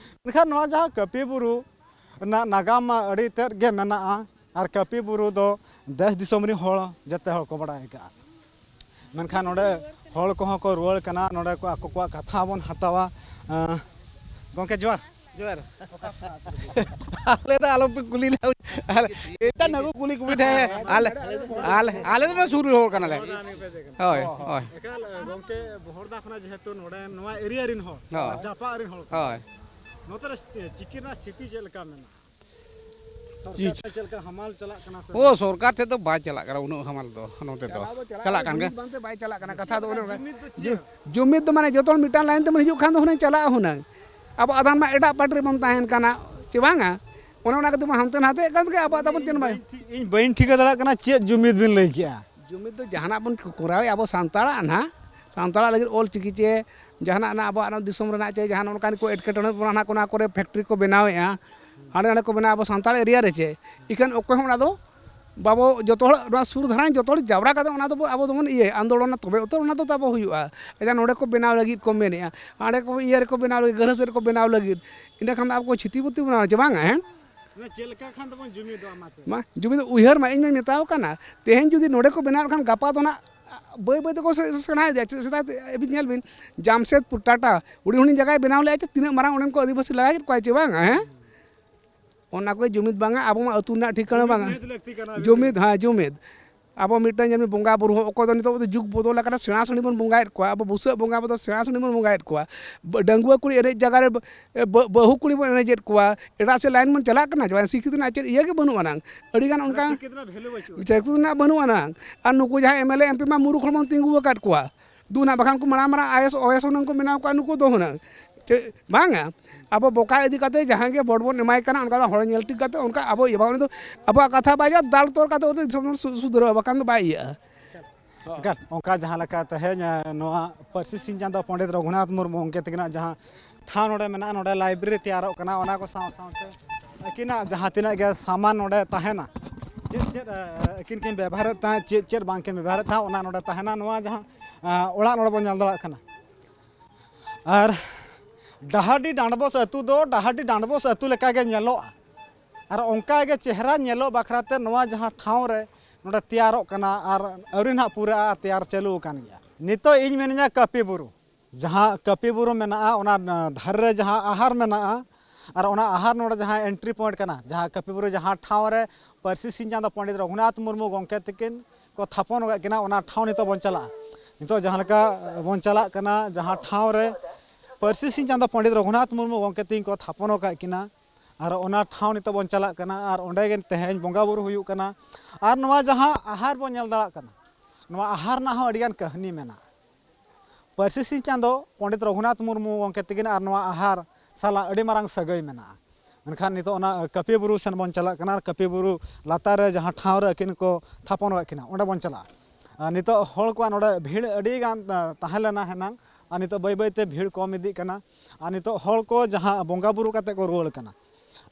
ᱢᱮᱱᱠᱷᱟᱱ ᱱᱚᱣᱟ ᱡᱟᱦᱟᱸ ᱠᱟᱹᱯᱤ ᱵᱩᱨᱩ ᱨᱮᱱᱟᱜ ᱱᱟᱜᱟᱢ ᱢᱟ ᱟᱹᱰᱤ ᱛᱮᱫ ᱜᱮ ᱢᱮᱱᱟᱜᱼᱟ, ᱟᱨ ᱠᱟᱹᱯᱤ ᱵᱩᱨᱩ ᱫᱚ ᱫᱮᱥ ᱫᱤᱥᱚᱢ ᱨᱮᱱ ᱦᱚᱲ ᱡᱮᱛᱮ ᱦᱚᱲ ᱠᱚ ᱵᱟᱲᱟᱭ ᱟᱠᱟᱫᱼᱟ᱾ ᱢᱮᱱᱠᱷᱟᱱ ᱱᱚᱰᱮ ᱦᱚᱲ ᱠᱚᱦᱚᱸ ᱠᱚ ᱨᱩᱣᱟᱹᱲ ᱠᱟᱱᱟ, ᱱᱚᱰᱮ ᱠᱚ ᱟᱠᱚ ᱠᱚᱣᱟᱜ ᱠᱟᱛᱷᱟ ᱵᱚᱱ ᱦᱟᱛᱟᱣᱟ᱾ ᱟᱸ, ᱜᱚᱢᱠᱮ ᱡᱚᱦᱟᱨ᱾ ᱡᱚᱦᱟᱨ᱾ ᱟᱞᱮ ᱫᱚ ᱟᱞᱚᱯᱮ ᱠᱩᱞᱤ ᱞᱮᱭᱟ᱾ ᱟᱞᱮ ᱮᱴᱟᱜ ᱱᱟᱹᱜᱩ ᱠᱩᱞᱤ ᱠᱚᱯᱮ ᱴᱷᱮᱱ᱾ ᱟᱞᱮ, ᱟᱞᱮ, ᱟᱞᱮ ᱫᱚ ᱥᱩᱨ ᱨᱮᱱ ᱦᱚᱲ ᱠᱟᱱᱟᱞᱮ᱾ ᱦᱳᱭ, ᱦᱳᱭ᱾ ᱮᱠᱟᱞ, ᱜᱚᱢᱠᱮ, ᱵᱚᱦᱚᱲᱫᱟ ᱠᱷᱚᱱᱟᱜ ᱡᱮᱦᱮᱛᱩ ᱱᱚᱰᱮ ᱱᱚᱣᱟ ᱮᱨᱤᱭᱟ ᱨᱮᱱ ᱦᱚᱲ, ᱦᱳᱭ᱾ ᱡᱟᱯᱟᱜ ᱨᱮᱱ ᱦᱚᱲ ᱠᱟᱱᱟ᱾ ᱦᱳᱭ᱾ ᱱᱚᱛᱮ ᱨᱮ ᱪᱤᱠᱤ ᱨᱮᱱᱟᱜ ᱥᱛᱷᱤᱛᱤ ᱪᱮᱫ ᱞᱮᱠᱟ ᱢᱮᱱᱟᱜᱼᱟ? ᱥᱚᱨᱠᱟᱨ ᱪᱮᱫ? ᱴᱷᱮᱱ ᱪᱮᱫ ᱞᱮᱠᱟ ᱦᱟᱢᱟᱞ ᱪᱟᱞᱟᱜ ᱠᱟᱱᱟ ᱥᱮ ᱚ, ᱵᱟᱝ? ᱥᱚᱨᱠᱟᱨ ᱴᱷᱮᱱ ᱫᱚ ᱵᱟᱭ ᱪᱟᱞᱟᱜ ᱠᱟᱱᱟ, ᱩᱱᱟᱹᱜ ᱦᱟᱢᱟᱞ ᱫᱚ ᱱᱚᱛᱮ ᱫᱚ᱾ ᱪᱟᱞᱟᱣ ᱫᱚ ᱪᱟᱞᱟᱜ ᱪᱟᱞᱟᱜ ᱠᱟᱱᱟ᱾ ᱠᱟᱱ ᱜᱮ᱾ ᱡᱩᱢᱤᱫ ᱵᱟᱝᱛᱮ ᱵᱟᱭ ᱪᱟᱞᱟᱜ ᱠᱟᱱᱟ, ᱠᱟᱛᱷᱟ ᱫᱚ ᱚᱱᱮ ᱚᱱᱟ᱾ ᱡᱩᱢᱤᱫ ᱫᱚ ᱪᱮᱫ? ᱡᱩ-, ᱡᱩᱢᱤᱫ ᱫᱚ ᱢᱟᱱᱮ ᱡᱚᱛᱚ ᱦᱚᱲ ᱢᱤᱫᱴᱟᱝ ᱞᱟᱭᱤᱱ ᱛᱮᱵᱚᱱ ᱦᱤᱡᱩᱜ ᱠᱷᱟᱱ ᱫᱚ ᱦᱩᱱᱟᱹᱝ ᱪᱟᱞᱟᱜᱼᱟ ᱦᱩᱱᱟᱹᱝ᱾ ᱟᱵᱚ ᱟᱫᱷᱟᱱ ᱢᱟ ᱮᱴᱟᱜ ᱯᱟᱨᱴᱤ ᱨᱮᱵᱚᱱ ᱛᱟᱦᱮᱱ ᱠᱟᱱᱟ, ᱪᱮ ᱵᱟᱝᱟ? ᱚᱱᱮ ᱚᱱᱟ ᱠᱷᱟᱹᱛᱤᱨ ᱢᱟ ᱦᱟᱱᱛᱮ ᱱᱟᱛᱮᱜ ᱠᱟᱱ ᱜᱮ, ᱟᱵᱚᱣᱟᱜ ᱛᱟᱵᱚᱱ ᱪᱮᱫ ᱦᱚᱸ ᱵᱟᱭ ᱤᱧ ᱵᱟᱹᱧ ᱴᱷᱤᱠᱟᱹ ᱫᱟᱲᱮᱭᱟᱜ ᱠᱟᱱᱟ, ᱪᱮᱫ ᱡᱩᱢᱤᱫ ᱵᱤᱱ ᱞᱟᱹᱭ ᱠᱮᱜᱼᱟ? ᱡᱩᱢᱤᱫ ᱫᱚ ᱡᱟᱦᱟᱱᱟᱜ ᱵᱚᱱ ᱠᱚᱨᱟᱣᱮᱫ, ᱟᱵᱚ ᱥᱟᱱᱛᱟᱲᱟᱜ ᱱᱟᱦᱟᱜ, ᱥᱟᱱᱛᱟᱲᱟᱜ ᱞᱟᱹᱜᱤᱫ ᱚᱞ ᱪᱤᱠᱤ ᱪᱮ ᱡᱟᱦᱟᱱᱟᱜ ᱱᱟᱜ ᱟᱵᱚᱣᱟᱜ ᱱᱚᱣᱟ ᱫᱤᱥᱚᱢ ᱨᱮᱱᱟᱜ ᱪᱮ ᱡᱟᱦᱟᱱᱟᱜ ᱚᱱᱠᱟᱱ ᱠᱚ ᱮᱴᱠᱮᱴᱚᱬᱮ ᱵᱚᱱᱟ ᱱᱟᱜ ᱚᱱᱟ ᱠᱚᱨᱮ ᱯᱷᱮᱠᱴᱨᱤ ᱠᱚ ᱵᱮᱱᱟᱣᱮᱫᱼᱟ, ᱦᱟᱸᱰᱮ ᱱᱟᱰᱮ ᱠᱚ ᱵᱮᱱᱟᱣ ᱟᱵᱚ ᱥᱟᱱᱛᱟᱲ ᱮᱨᱤᱭᱟ ᱨᱮ ᱪᱮ, ᱤᱠᱷᱟᱹᱱ ᱚᱠᱚᱭ ᱦᱚᱸ ᱚᱱᱟ ᱫᱚ ᱵᱟᱵᱚ ᱡᱚᱛᱚ ᱦᱚᱲ ᱱᱚᱣᱟ ᱥᱩᱨ ᱫᱷᱟᱨᱟ ᱡᱚᱛᱚ ᱦᱚᱲ ᱡᱟᱣᱨᱟ ᱠᱟᱛᱮ ᱚᱱᱟ ᱫᱚᱵᱚ ᱟᱵᱚ ᱫᱚᱵᱚᱱ ᱤᱭᱟᱹᱭᱟ, ᱟᱱᱫᱳᱞᱚᱱᱟ, ᱛᱚᱵᱮ ᱩᱛᱟᱹᱨ ᱚᱱᱟ ᱫᱚ ᱛᱟᱵᱚ ᱦᱩᱭᱩᱜᱼᱟ᱾ ᱟᱪᱪᱷᱟ, ᱱᱚᱰᱮ ᱠᱚ ᱵᱮᱱᱟᱣ ᱞᱟᱹᱜᱤᱫ ᱠᱚ ᱢᱮᱱᱮᱫᱼᱟ, ᱦᱟᱸᱰᱮ ᱠᱚ ᱤᱭᱟᱹ ᱨᱮᱠᱚ ᱵᱮᱱᱟᱣ ᱞᱟᱹᱜᱤᱫ, ᱜᱟᱹᱨᱦᱟᱹ ᱥᱮᱫ ᱨᱮᱠᱚ ᱵᱮᱱᱟᱣ ᱞᱟᱹᱜᱤᱫ, ᱤᱱᱟᱹ ᱠᱷᱟᱱ ᱫᱚ ᱟᱵᱚ ᱠᱚ ᱪᱷᱤᱛᱤ ᱵᱩᱛᱤ ᱵᱚᱱᱟ ᱪᱮ ᱵᱟᱝᱟ? ᱦᱮᱸ? ᱢᱟᱱᱮ ᱪᱮᱫ ᱞᱮᱠᱟ ᱠᱷᱟᱱ ᱫᱚᱵᱚᱱ ᱡᱩᱢᱤᱫᱚᱜᱼᱟ, ᱢᱟ ᱪᱮ? ᱢᱟ, ᱡᱩᱢᱤᱫ ᱩᱭᱦᱟᱹᱨ ᱢᱟ ᱤᱧ ᱢᱟᱧ ᱢᱮᱛᱟᱣ ᱠᱟᱱᱟ, ᱛᱮᱦᱮᱧ ᱡᱩᱫᱤ ᱱᱚᱰᱮ ᱠᱚ ᱵᱮᱱᱟᱣ ᱞᱮᱠᱷᱟᱱ ᱜᱟᱯᱟ ᱫᱚ ᱱᱟᱜ ᱵᱟᱹᱭ ᱵᱟᱹᱭ ᱛᱮᱠᱚ ᱥᱮ- ᱥᱮᱬᱟ ᱤᱫᱤᱭᱟ᱾ ᱪᱮᱫ ᱥᱮᱫᱟᱭ ᱟᱹᱵᱤᱱ ᱧᱮᱞ ᱵᱤᱱ, ᱡᱟᱢᱥᱮᱫᱽᱯᱩᱨ ᱴᱟᱴᱟ ᱦᱩᱰᱤᱧ ᱦᱩᱰᱤᱧ ᱡᱟᱭᱜᱟᱭ ᱵᱮᱱᱟᱣ ᱞᱮᱫᱼᱟ, ᱪᱮ ᱛᱤᱱᱟᱹᱜ ᱢᱟᱨᱟᱝ ᱚᱸᱰᱮᱱ ᱠᱚ ᱟᱹᱫᱤᱵᱟᱹᱥᱤ ᱞᱟᱜᱟ ᱠᱮᱫ ᱠᱚᱣᱟ ᱪᱮ ᱵᱟᱝ? ᱦᱮᱸ, ᱚᱱᱟ ᱠᱚ ᱡᱩᱢᱤᱫ ᱵᱟᱝᱟ, ᱟᱵᱚ ᱢᱟ ᱟᱹᱛᱩ ᱨᱮᱱᱟᱜ ᱴᱷᱤᱠᱟᱹᱱᱟ ᱵᱟᱝᱟ᱾ ᱡᱩᱢᱤᱫ, ᱦᱮᱸ, ᱡᱩᱢᱤᱫ᱾ ᱟᱵᱚ ᱢᱤᱫᱴᱟᱝ ᱧᱮᱞ ᱢᱮ, ᱵᱚᱸᱜᱟ ᱵᱩᱨᱩ ᱦᱚᱸ ᱚᱠᱚᱭ ᱫᱚ ᱱᱤᱛᱚᱜ ᱫᱚ ᱡᱩᱜᱽ ᱵᱚᱫᱚᱞ ᱟᱠᱟᱱᱟ, ᱥᱮᱬᱟ ᱥᱮᱬᱤ ᱵᱚᱱ ᱵᱚᱸᱜᱟᱭᱮᱫ ᱠᱚᱣᱟ, ᱟᱵᱚ ᱵᱩᱥᱟᱹᱜ ᱵᱚᱸᱜᱟ ᱵᱚᱫᱚᱞ ᱥᱮᱬᱟ ᱥᱮᱬᱤ ᱵᱚᱱ ᱵᱚᱸᱜᱟᱭᱮᱫ ᱠᱚᱣᱟ᱾ ᱵ- ᱰᱟᱺᱜᱩᱣᱟᱹ ᱠᱩᱲᱤ ᱮᱱᱮᱡ ᱡᱟᱭᱜᱟ ᱨᱮ ᱵ- ᱵ- ᱵᱟᱹᱦᱩ ᱠᱩᱲᱤ ᱵᱚᱱ ᱮᱱᱮᱡᱮᱫ ᱠᱚᱣᱟ, ᱮᱴᱟᱜ ᱥᱮᱫ ᱞᱟᱭᱤᱱ ᱵᱚᱱ ᱪᱟᱞᱟᱜ ᱠᱟᱱᱟ ᱡᱮ ᱵᱟᱝ, ᱥᱤᱠᱠᱷᱤᱛ ᱨᱮᱱᱟᱜ ᱪᱮᱫ ᱤᱭᱟᱹ ᱜᱮ ᱵᱟᱹᱱᱩᱜ ᱟᱱᱟᱝ᱾ ᱟᱹᱰᱤ ᱜᱟᱱ ᱚᱱᱠᱟ ᱥᱤᱠᱠᱷᱤᱛ ᱨᱮᱱᱟᱜ ᱵᱷᱮᱞᱩ ᱵᱟᱹᱪᱩᱜᱼᱟ᱾ ᱥᱤᱠᱠᱷᱤᱛ ᱨᱮᱱᱟᱜ ᱵᱟᱹᱱᱩᱜ ᱟᱱᱟᱝ᱾ ᱟᱨ ᱱᱩᱠᱩ ᱡᱟᱦᱟᱸᱭ M L A M P ᱢᱟ ᱢᱩᱨᱩᱠᱷ ᱦᱚᱲ ᱵᱚᱱ ᱛᱤᱸᱜᱩ ᱟᱠᱟᱫ ᱠᱚᱣᱟ᱾ ᱫᱩ ᱱᱟᱜ ᱵᱟᱠᱷᱟᱱ ᱠᱚ ᱢᱟᱲᱟᱝ ᱢᱟᱲᱟᱝ ᱟᱭ ᱮᱥ ᱳ ᱮᱥ ᱦᱩᱱᱟᱹᱝ ᱠᱚ ᱵᱮᱱᱟᱣ ᱠᱚᱣᱟ ᱱᱩᱠᱩ ᱫᱚ ᱦᱩᱱᱟᱹᱝ᱾ ᱪᱮᱫ ᱵᱟᱝᱟ, ᱟᱵᱚ ᱵᱚᱠᱟ ᱤᱫᱤ ᱠᱟᱛᱮ ᱡᱟᱦᱟᱸ ᱜᱮ ᱵᱷᱳᱴ ᱵᱚᱱ ᱮᱢᱟᱭ ᱠᱟᱱᱟ, ᱚᱱᱠᱟ ᱫᱚ ᱦᱚᱲ ᱧᱮᱞ ᱴᱷᱤᱠ ᱠᱟᱛᱮ ᱚᱱᱠᱟ ᱟᱵᱚ ᱤᱭᱟᱹ ᱵᱟᱝ, ᱩᱱᱤ ᱫᱚ ᱟᱵᱚᱣᱟᱜ ᱠᱟᱛᱷᱟ ᱵᱟᱭ ᱟᱸᱡᱚᱢᱟ, ᱫᱟᱞ ᱛᱚᱞ ᱠᱟᱛᱮ ᱩᱱᱤ ᱫᱤᱥᱚᱢ ᱥᱩ- ᱥᱩᱫᱷᱨᱟᱹᱜᱼᱟ, ᱵᱟᱠᱷᱟᱱ ᱫᱚ ᱵᱟᱭ ᱤᱭᱟᱹᱜᱼᱟ᱾ ᱮᱠᱟᱞ, ᱚᱱᱠᱟ ᱡᱟᱦᱟᱸ ᱞᱮᱠᱟ ᱛᱮᱦᱮᱧ, ᱮ, ᱱᱚᱣᱟ ᱯᱟᱹᱨᱥᱤ ᱥᱤᱧ ᱪᱟᱸᱫᱚ ᱯᱚᱸᱰᱤᱛ ᱨᱚᱜᱷᱩᱱᱟᱛᱷ ᱢᱩᱨᱢᱩ ᱜᱚᱢᱠᱮ ᱛᱟᱹᱠᱤᱱᱟᱜ ᱡᱟᱦᱟᱸ ᱴᱷᱟᱶ ᱱᱚᱰᱮ ᱢᱮᱱᱟᱜᱼᱟ, ᱱᱚᱰᱮ ᱞᱟᱭᱵᱨᱮᱨᱤ ᱛᱮᱭᱟᱨᱚᱜ ᱠᱟᱱᱟ, ᱚᱱᱟ ᱠᱚ ᱥᱟᱶ ᱥᱟᱶᱛᱮ ᱟᱹᱠᱤᱱᱟᱜ ᱡᱟᱦᱟᱸ ᱛᱤᱱᱟᱹᱜ ᱜᱮ ᱥᱟᱢᱟᱱ ᱱᱚᱰᱮ ᱛᱟᱦᱮᱱᱟ, ᱪᱮᱫ ᱪᱮᱫ, ᱮ, ᱟᱹᱠᱤᱱ ᱠᱤᱱ ᱵᱮᱵᱷᱟᱨᱮᱫ ᱛᱟᱦᱮᱸᱫ, ᱪᱮᱫ ᱪᱮᱫ ᱵᱟᱝᱠᱤᱱ ᱵᱮᱵᱷᱟᱨᱮᱫ ᱛᱟᱦᱮᱸᱫ, ᱚᱱᱟ ᱱᱚᱰᱮ ᱛᱟᱦᱮᱱᱟ᱾ ᱱᱚᱣᱟ ᱡᱟᱦᱟᱸ, ᱮ, ᱚᱲᱟᱜ ᱱᱚᱰᱮ ᱵᱚᱱ ᱧᱮᱞ ᱫᱟᱲᱮᱭᱟᱜ ᱠᱟᱱᱟ᱾ ᱟᱨ ᱰᱟᱦᱟᱨᱰᱤ ᱰᱟᱸᱰᱵᱚᱥ ᱟᱹᱛᱩ ᱫᱚ ᱰᱟᱦᱟᱨᱰᱤ ᱰᱟᱸᱰᱵᱚᱥ ᱟᱹᱛᱩ ᱞᱮᱠᱟᱜᱮ ᱧᱮᱞᱚᱜᱼᱟ᱾ ᱟᱨ ᱚᱱᱠᱟᱜᱮ ᱪᱮᱦᱨᱟ ᱧᱮᱞᱚᱜ ᱵᱟᱠᱷᱨᱟ ᱛᱮ ᱱᱚᱣᱟ ᱡᱟᱦᱟᱸ ᱴᱷᱟᱶ ᱨᱮ ᱱᱚᱰᱮ ᱛᱮᱭᱟᱨᱚᱜ ᱠᱟᱱᱟ ᱟᱨ ᱟᱹᱣᱨᱤ ᱱᱟᱦᱟᱜ ᱯᱩᱨᱟᱹᱜᱼᱟ, ᱛᱮᱭᱟᱨ ᱪᱟᱹᱞᱩ ᱟᱠᱟᱱ ᱜᱮᱭᱟ᱾ ᱱᱤᱛᱚᱜ ᱤᱧ ᱢᱮᱱᱟᱹᱧᱟ ᱠᱟᱹᱯᱤ ᱵᱩᱨᱩ, ᱡᱟᱦᱟᱸ ᱠᱟᱹᱯᱤ ᱵᱩᱨᱩ ᱢᱮᱱᱟᱜᱼᱟ, ᱚᱱᱟ ᱫᱷᱟᱨᱮ ᱨᱮ ᱡᱟᱦᱟᱸ ᱟᱦᱟᱨ ᱢᱮᱱᱟᱜᱼᱟ, ᱟᱨ ᱚᱱᱟ ᱟᱦᱟᱨ ᱱᱚᱰᱮ ᱡᱟᱦᱟᱸ entry point ᱠᱟᱱᱟ, ᱡᱟᱦᱟᱸ ᱠᱟᱹᱯᱤ ᱵᱩᱨᱩ, ᱡᱟᱦᱟᱸ ᱴᱷᱟᱶ ᱨᱮ ᱯᱟᱹᱨᱥᱤ ᱥᱤᱧ ᱪᱟᱸᱫᱚ ᱯᱚᱸᱰᱤᱛ ᱨᱚᱜᱷᱩᱱᱟᱛᱷ ᱢᱩᱨᱢᱩ ᱜᱚᱢᱠᱮ ᱛᱟᱹᱠᱤᱱ ᱠᱚ ᱛᱷᱟᱯᱚᱱ ᱟᱠᱟᱫ ᱠᱤᱱᱟ, ᱚᱱᱟ ᱴᱷᱟᱶ ᱱᱤᱛᱚᱜ ᱵᱚᱱ ᱪᱟᱞᱟᱜᱼᱟ᱾ ᱱᱤᱛᱚᱜ ᱡᱟᱦᱟᱸ ᱞᱮᱠᱟ ᱵᱚᱱ ᱪᱟᱞᱟᱜ ᱠᱟᱱᱟ, ᱡᱟᱦᱟᱸ ᱴᱷᱟᱶ ᱨᱮ ᱯᱟᱹᱨᱥᱤ ᱥᱤᱧ ᱪᱟᱸᱫᱚ ᱯᱚᱸᱰᱤᱛ ᱨᱚᱜᱷᱩᱱᱟᱛᱷ ᱢᱩᱨᱢᱩ ᱜᱚᱢᱠᱮ ᱛᱟᱹᱠᱤᱱ ᱠᱚ ᱛᱷᱟᱯᱚᱱ ᱟᱠᱟᱫ ᱠᱤᱱᱟ, ᱟᱨ ᱚᱱᱟ ᱴᱷᱟᱶ ᱱᱤᱛᱚᱜ ᱵᱚᱱ ᱪᱟᱞᱟᱜ ᱠᱟᱱᱟ᱾ ᱟᱨ ᱚᱸᱰᱮ ᱜᱮ ᱛᱮᱦᱮᱧ ᱵᱚᱸᱜᱟ ᱵᱩᱨᱩ ᱦᱩᱭᱩᱜ ᱠᱟᱱᱟ᱾ ᱟᱨ ᱱᱚᱣᱟ ᱡᱟᱦᱟᱸ ᱟᱦᱟᱨ ᱵᱚᱱ ᱧᱮᱞ ᱫᱟᱲᱮᱭᱟᱜ ᱠᱟᱱᱟ, ᱱᱚᱣᱟ ᱟᱦᱟᱨ ᱨᱮᱱᱟᱜ ᱦᱚᱸ ᱟᱹᱰᱤᱜᱟᱱ ᱠᱟᱹᱦᱱᱤ ᱢᱮᱱᱟᱜᱼᱟ᱾ ᱯᱟᱹᱨᱥᱤ ᱥᱤᱧ ᱪᱟᱸᱫᱚ ᱯᱚᱸᱰᱤᱛ ᱨᱚᱜᱷᱩᱱᱟᱛᱷ ᱢᱩᱨᱢᱩ ᱜᱚᱢᱠᱮ ᱛᱟᱹᱠᱤᱱ ᱟᱨ ᱱᱚᱣᱟ ᱟᱦᱟᱨ ᱥᱟᱞᱟᱜ ᱟᱹᱰᱤ ᱢᱟᱨᱟᱝ ᱥᱟᱹᱜᱟᱹᱭ ᱢᱮᱱᱟᱜᱼᱟ᱾ ᱢᱮᱱᱠᱷᱟᱱ ᱱᱤᱛᱚᱜ ᱚᱱᱟ ᱠᱟᱹᱯᱤ ᱵᱩᱨᱩ ᱥᱮᱱ ᱵᱚᱱ ᱪᱟᱞᱟᱜ ᱠᱟᱱᱟ᱾ ᱟᱨ ᱠᱟᱹᱯᱤ ᱵᱩᱨᱩ ᱞᱟᱛᱟᱨ ᱨᱮ ᱡᱟᱦᱟᱸ ᱴᱷᱟᱶ ᱨᱮ ᱟᱹᱠᱤᱱ ᱠᱚ ᱛᱷᱟᱯᱚᱱ ᱟᱠᱟᱫ ᱠᱤᱱᱟ, ᱚᱸᱰᱮ ᱵᱚᱱ ᱪᱟᱞᱟᱜᱼᱟ᱾ ᱟᱨ ᱱᱤᱛᱚᱜ ᱦᱚᱲ ᱠᱚᱣᱟᱜ ᱱᱚᱰᱮ ᱵᱷᱤᱲ ᱟᱹᱰᱤ ᱜᱟᱱ, ᱟ, ᱛᱟᱦᱮᱸ ᱞᱮᱱᱟ ᱦᱮᱱᱟᱝ, ᱟᱨ ᱱᱤᱛᱚᱜ ᱵᱟᱹᱭ ᱵᱟᱹᱭ ᱛᱮ ᱵᱷᱤᱲ ᱠᱚᱢ ᱤᱫᱤᱜ ᱠᱟᱱᱟ᱾ ᱟᱨ ᱱᱤᱛᱚᱜ ᱦᱚᱲ ᱠᱚ ᱡᱟᱦᱟᱸ ᱵᱚᱸᱜᱟ ᱵᱩᱨᱩ ᱠᱟᱛᱮ ᱠᱚ ᱨᱩᱣᱟᱹᱲ ᱠᱟᱱᱟ,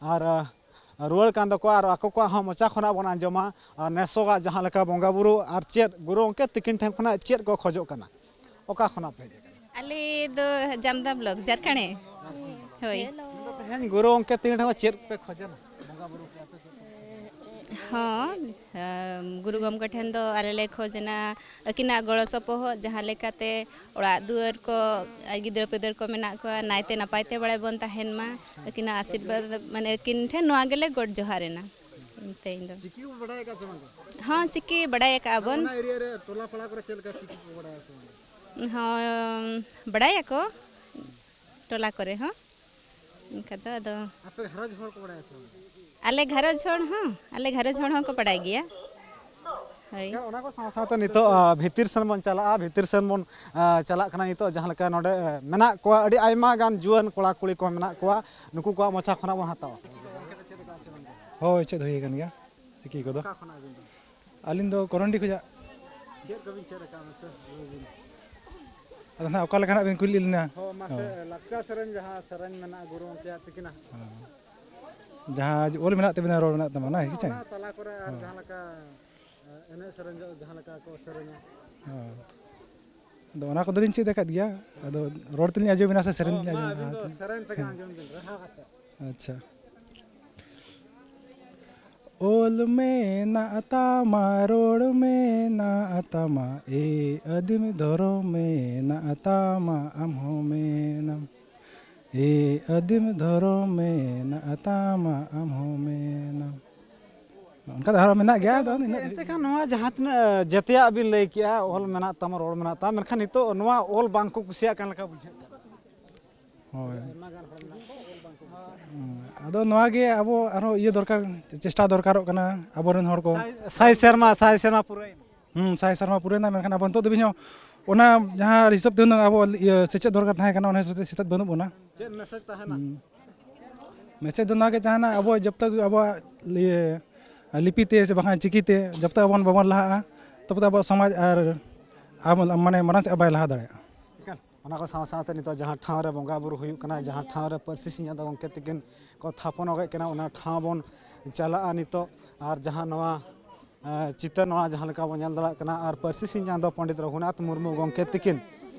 ᱟᱨ, ᱟ, ᱨᱩᱣᱟᱹᱲ ᱠᱟᱱ ᱫᱚᱠᱚ, ᱟᱨ ᱟᱠᱚ ᱠᱚᱣᱟᱜ ᱦᱚᱸ ᱢᱚᱪᱟ ᱠᱷᱚᱱᱟᱜ ᱵᱚᱱ ᱟᱸᱡᱚᱢᱟ, ᱟᱨ ᱱᱮᱥᱚᱜᱟᱜ ᱡᱟᱦᱟᱸ ᱞᱮᱠᱟ ᱵᱚᱸᱜᱟ ᱵᱩᱨᱩ ᱟᱨ ᱪᱮᱫ ᱜᱩᱨᱩ ᱜᱚᱢᱠᱮ ᱛᱤᱠᱤᱱ ᱴᱷᱮᱱ ᱠᱷᱚᱱᱟᱜ ᱪᱮᱫ ᱠᱚ ᱠᱷᱚᱡᱚᱜ ᱠᱟᱱᱟ, ᱚᱠᱟ ᱠᱷᱚᱱᱟᱜ ᱯᱮ ᱦᱮᱡ ᱟᱠᱟᱱᱟ? ᱟᱞᱮ ᱫᱚ ᱡᱟᱢᱫᱟ ᱵᱞᱚᱠ, ᱡᱷᱟᱨᱠᱷᱚᱸᱰ᱾ ᱦᱳᱭ᱾ ᱛᱮᱦᱮᱧ ᱜᱩᱨᱩ ᱜᱚᱢᱠᱮ ᱛᱤᱠᱤᱱ ᱴᱷᱮᱱ ᱪᱮᱫ ᱯᱮ ᱠᱷᱚᱡᱮᱱᱟ? ᱵᱚᱸᱜᱟ ᱵᱩᱨᱩ ᱯᱮ ᱟᱯᱮ ᱥᱮᱫ? ᱦᱚᱸ, ᱮᱢ, ᱜᱩᱨᱩ ᱜᱚᱢᱠᱮ ᱴᱷᱮᱱ ᱫᱚ ᱟᱞᱮ ᱞᱮ ᱠᱷᱚᱡᱽ ᱮᱱᱟ ᱟᱹᱠᱤᱱᱟᱜ ᱜᱚᱲᱚ ᱥᱚᱯᱚᱦᱚᱫ, ᱡᱟᱦᱟᱸ ᱞᱮᱠᱟᱛᱮ ᱚᱲᱟᱜ ᱫᱩᱣᱟᱹᱨ ᱠᱚ, ᱟᱨ ᱜᱤᱫᱽᱨᱟᱹ ᱯᱤᱫᱽᱨᱟᱹ ᱠᱚ ᱢᱮᱱᱟᱜ ᱠᱚᱣᱟ, ᱱᱟᱭᱛᱮ ᱱᱟᱯᱟᱭ ᱛᱮ ᱵᱟᱲᱟᱭ ᱵᱚᱱ ᱛᱟᱦᱮᱱ ᱢᱟ᱾ ᱟᱹᱠᱤᱱᱟᱜ ᱟᱥᱤᱨᱵᱟᱫᱽ, ᱢᱟᱱᱮ ᱟᱹᱠᱤᱱ ᱴᱷᱮᱱ ᱱᱚᱣᱟ ᱜᱮᱞᱮ ᱜᱚᱰ ᱡᱚᱦᱟᱨ ᱮᱱᱟ᱾ ᱛᱮᱦᱮᱧ ᱫᱚ᱾ ᱪᱤᱠᱤ ᱠᱚ ᱵᱟᱰᱟᱭ ᱟᱠᱟᱫ ᱥᱮ ᱵᱟᱝ? ᱦᱚᱸ, ᱪᱤᱠᱤ ᱵᱟᱰᱟᱭ ᱟᱠᱟᱫᱼᱟ ᱵᱚᱱ᱾ ᱚᱱᱟ ᱮᱨᱤᱭᱟ ᱨᱮ, ᱴᱚᱞᱟ ᱯᱟᱲᱟ ᱠᱚᱨᱮ ᱪᱮᱫ ᱞᱮᱠᱟ ᱪᱤᱠᱤ ᱠᱚ ᱵᱟᱰᱟᱭᱟ ᱥᱮ ᱵᱟᱝ? ᱦᱚᱸ, ᱵᱟᱰᱟᱭᱟᱠᱚ ᱴᱚᱞᱟ ᱠᱚᱨᱮ ᱦᱚᱸ᱾ ᱮᱱᱠᱷᱟᱱ ᱫᱚ ᱟᱫᱚ ᱟᱯᱮ ᱜᱷᱟᱨᱚᱸᱡᱽ ᱦᱚᱲ ᱠᱚ ᱵᱟᱰᱟᱭᱟ ᱥᱮ ᱵᱟᱝ? ᱟᱞᱮ ᱜᱷᱟᱨᱚᱸᱡᱽ ᱦᱚᱲ ᱦᱚᱸ, ᱟᱞᱮ ᱜᱷᱟᱨᱚᱸᱡᱽ ᱦᱚᱲ ᱦᱚᱸᱠᱚ ᱵᱟᱰᱟᱭ ᱜᱮᱭᱟ᱾ ᱦᱳᱭ᱾ ᱚᱱᱟ ᱠᱚ ᱥᱟᱶ ᱥᱟᱶᱛᱮ ᱱᱤᱛᱚᱜ, ᱟ, ᱵᱷᱤᱛᱤᱨ ᱥᱮᱱ ᱵᱚᱱ ᱪᱟᱞᱟᱜᱼᱟ᱾ ᱵᱷᱤᱛᱤᱨ ᱥᱮᱱ ᱵᱚᱱ, ᱟ, ᱪᱟᱞᱟᱜ ᱠᱟᱱᱟ᱾ ᱱᱤᱛᱚᱜ ᱡᱟᱦᱟᱸ ᱞᱮᱠᱟ ᱱᱚᱰᱮ, ᱟ, ᱢᱮᱱᱟᱜ ᱠᱚᱣᱟ, ᱟᱹᱰᱤ ᱟᱭᱢᱟ ᱜᱟᱱ ᱡᱩᱣᱟᱹᱱ ᱠᱚᱲᱟ ᱠᱩᱲᱤ ᱠᱚ ᱢᱮᱱᱟᱜ ᱠᱚᱣᱟ, ᱱᱩᱠᱩ ᱠᱚᱣᱟᱜ ᱢᱚᱪᱟ ᱠᱷᱚᱱᱟᱜ ᱵᱚᱱ ᱦᱟᱛᱟᱣᱟ᱾ ᱦᱳᱭ, ᱪᱮᱫ ᱦᱩᱭ ᱟᱠᱟᱱ ᱜᱮᱭᱟ ᱪᱤᱠᱤ ᱠᱚᱫᱚ᱾ ᱚᱠᱟ ᱠᱷᱚᱱᱟᱜ ᱟᱹᱵᱤᱱ ᱫᱚ? ᱟᱹᱞᱤᱧ ᱫᱚ ᱠᱚᱨᱚᱱᱰᱤ ᱠᱷᱚᱱᱟᱜ᱾ ᱪᱮᱫ ᱠᱚᱵᱤᱱ ᱪᱮᱫ ᱟᱠᱟᱫᱼᱟ ᱢᱟᱥᱮ ᱞᱟᱹᱭ ᱵᱤᱱ? ᱟᱫᱚ ᱱᱟᱦᱟᱜ ᱚᱠᱟ ᱞᱮᱠᱟᱱᱟᱜ ᱵᱤᱱ ᱠᱩᱞᱤ ᱞᱤᱧᱟ? ᱦᱚᱸ, ᱢᱟᱥᱮ ᱦᱚᱸ᱾ ᱞᱟᱠᱪᱟᱨ ᱥᱮᱨᱮᱧ, ᱡᱟᱦᱟᱸ ᱥᱮᱨᱮᱧ ᱢᱮᱱᱟᱜᱼᱟ ᱜᱩᱨᱩ ᱜᱚᱢᱠᱮᱭᱟᱜ ᱛᱤᱠᱤᱱᱟᱜ᱾ ᱦᱚᱸ᱾ ᱡᱟᱦᱟᱸ ᱚᱞ ᱢᱮᱱᱟᱜ ᱛᱟᱵᱤᱱᱟ, ᱨᱚᱲ ᱢᱮᱱᱟᱜ ᱛᱟᱢᱟ, ᱚᱱᱟ ᱜᱮ ᱪᱮ? ᱚᱱᱟ ᱛᱟᱞᱟ ᱠᱚᱨᱮ ᱟᱨ ᱦᱚᱸ᱾ ᱡᱟᱦᱟᱸ ᱞᱮᱠᱟ, ᱮ, ᱮᱱᱮᱡ ᱥᱮᱨᱮᱧ ᱡᱚᱜ ᱡᱟᱦᱟᱸ ᱞᱮᱠᱟ ᱠᱚ ᱥᱮᱨᱮᱧᱟ᱾ ᱦᱚᱸ᱾ ᱟᱫᱚ ᱚᱱᱟ ᱠᱚᱫᱚ ᱞᱤᱧ ᱪᱮᱫ ᱟᱠᱟᱫ ᱜᱮᱭᱟ᱾ ᱟᱫᱚ ᱨᱚᱲ ᱛᱮᱞᱤᱧ ᱟᱸᱡᱚᱢ ᱵᱮᱱᱟ ᱥᱮ ᱥᱮᱨᱮᱧ ᱚ, ᱛᱮᱞᱤᱧ ᱢᱟ ᱟᱸᱡᱚᱢ ᱟᱹᱵᱤᱱ ᱵᱮᱱᱟ? ᱫᱚ ᱥᱮᱨᱮᱧ ᱛᱮᱜᱮ ᱦᱮᱸ᱾ ᱟᱸᱡᱚᱢ ᱵᱤᱱ, ᱨᱟᱦᱟ ᱠᱟᱛᱮ᱾ ᱟᱪᱪᱷᱟ᱾ ᱚᱞ ᱢᱮᱱᱟᱜ ᱛᱟᱢᱟ, ᱨᱚᱲ ᱢᱮᱱᱟᱜ ᱛᱟᱢᱟ, ᱮ ᱟᱹᱫᱤᱢ ᱫᱷᱚᱨᱚᱢ ᱢᱮᱱᱟᱜ ᱛᱟᱢᱟ, ᱟᱢ ᱦᱚᱸ ᱢᱮᱱᱟᱢ᱾ ᱮ ᱟᱹᱫᱤᱢ ᱫᱷᱚᱨᱚᱢ ᱢᱮᱱᱟᱜ ᱛᱟᱢᱟ, ᱟᱢ ᱦᱚᱸ ᱢᱮᱱᱟᱢ᱾ ᱚᱱᱠᱟ ᱫᱚ ᱟᱨᱦᱚᱸ ᱢᱮᱱᱟᱜ ᱜᱮᱭᱟ, ᱟᱫᱚ ᱤᱱᱟᱹᱜ ᱮᱱᱛᱮ ᱠᱷᱟᱱ ᱱᱚᱣᱟ ᱡᱟᱦᱟᱸ ᱛᱤᱱᱟᱹᱜ ᱡᱮᱛᱮᱭᱟᱜ ᱵᱤᱱ ᱞᱟᱹᱭ ᱠᱮᱜᱼᱟ, ᱚᱞ ᱢᱮᱱᱟᱜ ᱛᱟᱢᱟ, ᱨᱚᱲ ᱢᱮᱱᱟᱜ ᱛᱟᱢᱟ, ᱢᱮᱱᱠᱷᱟᱱ ᱱᱤᱛᱚᱜ ᱱᱚᱣᱟ ᱚᱞ ᱵᱟᱝ ᱠᱚ ᱠᱩᱥᱤᱭᱟᱜ ᱠᱟᱱ ᱞᱮᱠᱟ ᱵᱩᱡᱷᱟᱹᱜ ᱠᱟᱱᱟ᱾ ᱦᱳᱭ᱾ ᱟᱭᱢᱟ ᱜᱟᱱ ᱦᱚᱲ ᱢᱮᱱᱟᱜ ᱠᱚᱣᱟ, ᱚᱞ ᱵᱟᱝ ᱠᱚ ᱠᱩᱥᱤᱭᱟᱜ ᱠᱟᱱᱟ᱾ ᱦᱩᱸ, ᱟᱫᱚ ᱱᱚᱣᱟ ᱜᱮ ᱟᱵᱚ ᱟᱨᱦᱚᱸ ᱤᱭᱟᱹ ᱫᱚᱨᱠᱟᱨ, ᱪᱮᱥᱴᱟ ᱫᱚᱨᱠᱟᱨᱚᱜ ᱠᱟᱱᱟ ᱟᱵᱚᱨᱮᱱ ᱦᱚᱲ ᱠᱚ᱾ ᱥᱟᱭ, ᱥᱟᱭ ᱥᱮᱨᱢᱟ, ᱥᱟᱭ ᱥᱮᱨᱢᱟ ᱯᱩᱨᱟᱹᱭᱮᱱᱟ᱾ ᱦᱩᱸ, ᱥᱟᱭ ᱥᱮᱨᱢᱟ ᱯᱩᱨᱟᱹᱭᱮᱱᱟ, ᱢᱮᱱᱠᱷᱟᱱ ᱟᱵᱚ ᱱᱤᱛᱚᱜ ᱫᱷᱟᱹᱵᱤᱡ ᱦᱚᱸ ᱚᱱᱟ ᱡᱟᱦᱟᱸ ᱦᱤᱥᱟᱹᱵ ᱛᱮ ᱦᱩᱱᱟᱹᱝ ᱟᱵᱚ ᱤᱭᱟᱹ ᱥᱮᱪᱮᱫ ᱫᱚᱨᱠᱟᱨ ᱛᱟᱦᱮᱸ ᱠᱟᱱᱟ, ᱚᱱᱟ ᱦᱤᱥᱟᱹᱵ ᱛᱮ ᱥᱮᱪᱮᱫ ᱵᱟᱹᱱᱩᱜ ᱵᱚᱱᱟ᱾ ᱪᱮᱫ ᱢᱮᱥᱮᱡᱽ ᱛᱟᱦᱮᱱᱟ? ᱦᱩᱸ᱾ ᱢᱮᱥᱮᱡᱽ ᱫᱚ ᱱᱚᱣᱟ ᱜᱮ ᱛᱟᱦᱮᱱᱟ, ᱟᱵᱚ ᱡᱚᱵ ᱛᱚᱠ ᱟᱵᱚᱣᱟᱜ ᱤᱭᱟᱹ ᱞᱤᱯᱤ ᱛᱮ ᱥᱮ ᱵᱟᱝᱠᱷᱟᱱ ᱪᱤᱠᱤ ᱛᱮ ᱡᱚᱵ ᱛᱚᱠ ᱟᱵᱚ ᱵᱚᱱ ᱵᱟᱵᱚᱱ ᱞᱟᱦᱟᱜᱼᱟ, ᱛᱚᱵ ᱛᱚᱠ ᱟᱵᱚᱣᱟᱜ ᱥᱚᱢᱟᱡᱽ ᱟᱨ ᱟᱵᱚ ᱢᱟᱱᱮ ᱢᱟᱲᱟᱝ ᱥᱮᱫ ᱵᱟᱭ ᱞᱟᱦᱟ ᱫᱟᱲᱮᱭᱟᱜᱼᱟ᱾ ᱮᱠᱟᱞ᱾ ᱚᱱᱟ ᱠᱚ ᱥᱟᱶ ᱥᱟᱶᱛᱮ ᱱᱤᱛᱚᱜ ᱡᱟᱦᱟᱸ ᱴᱷᱟᱶ ᱨᱮ ᱵᱚᱸᱜᱟ ᱵᱩᱨᱩ ᱦᱩᱭᱩᱜ ᱠᱟᱱᱟ, ᱡᱟᱦᱟᱸ ᱴᱷᱟᱶ ᱨᱮ ᱯᱟᱹᱨᱥᱤ ᱥᱤᱧ ᱪᱟᱸᱫᱳ ᱜᱚᱢᱠᱮ ᱛᱤᱠᱤᱱ ᱠᱚ ᱛᱷᱟᱯᱚᱱ ᱚᱜ ᱠᱟᱱᱟ, ᱚᱱᱟ ᱴᱷᱟᱶ ᱵᱚᱱ ᱪᱟᱞᱟᱜᱼᱟ ᱱᱤᱛᱚᱜ᱾ ᱟᱨ ᱡᱟᱦᱟᱸ ᱱᱚᱣᱟ, ᱮ, ᱪᱤᱛᱟᱹᱨ ᱱᱚᱣᱟ ᱡᱟᱦᱟᱸ ᱞᱮᱠᱟ ᱵᱚᱱ ᱧᱮᱞ ᱫᱟᱲᱮᱭᱟᱜ ᱠᱟᱱᱟ, ᱟᱨ ᱯᱟᱹᱨᱥᱤ ᱥᱤᱧ ᱪᱟᱸᱫᱳ ᱯᱚᱱᱰᱤᱛ ᱨᱚᱜᱷᱩᱱᱟᱛᱷ ᱢᱩᱨᱢᱩ ᱜᱚᱢᱠᱮ ᱛᱤᱠᱤᱱ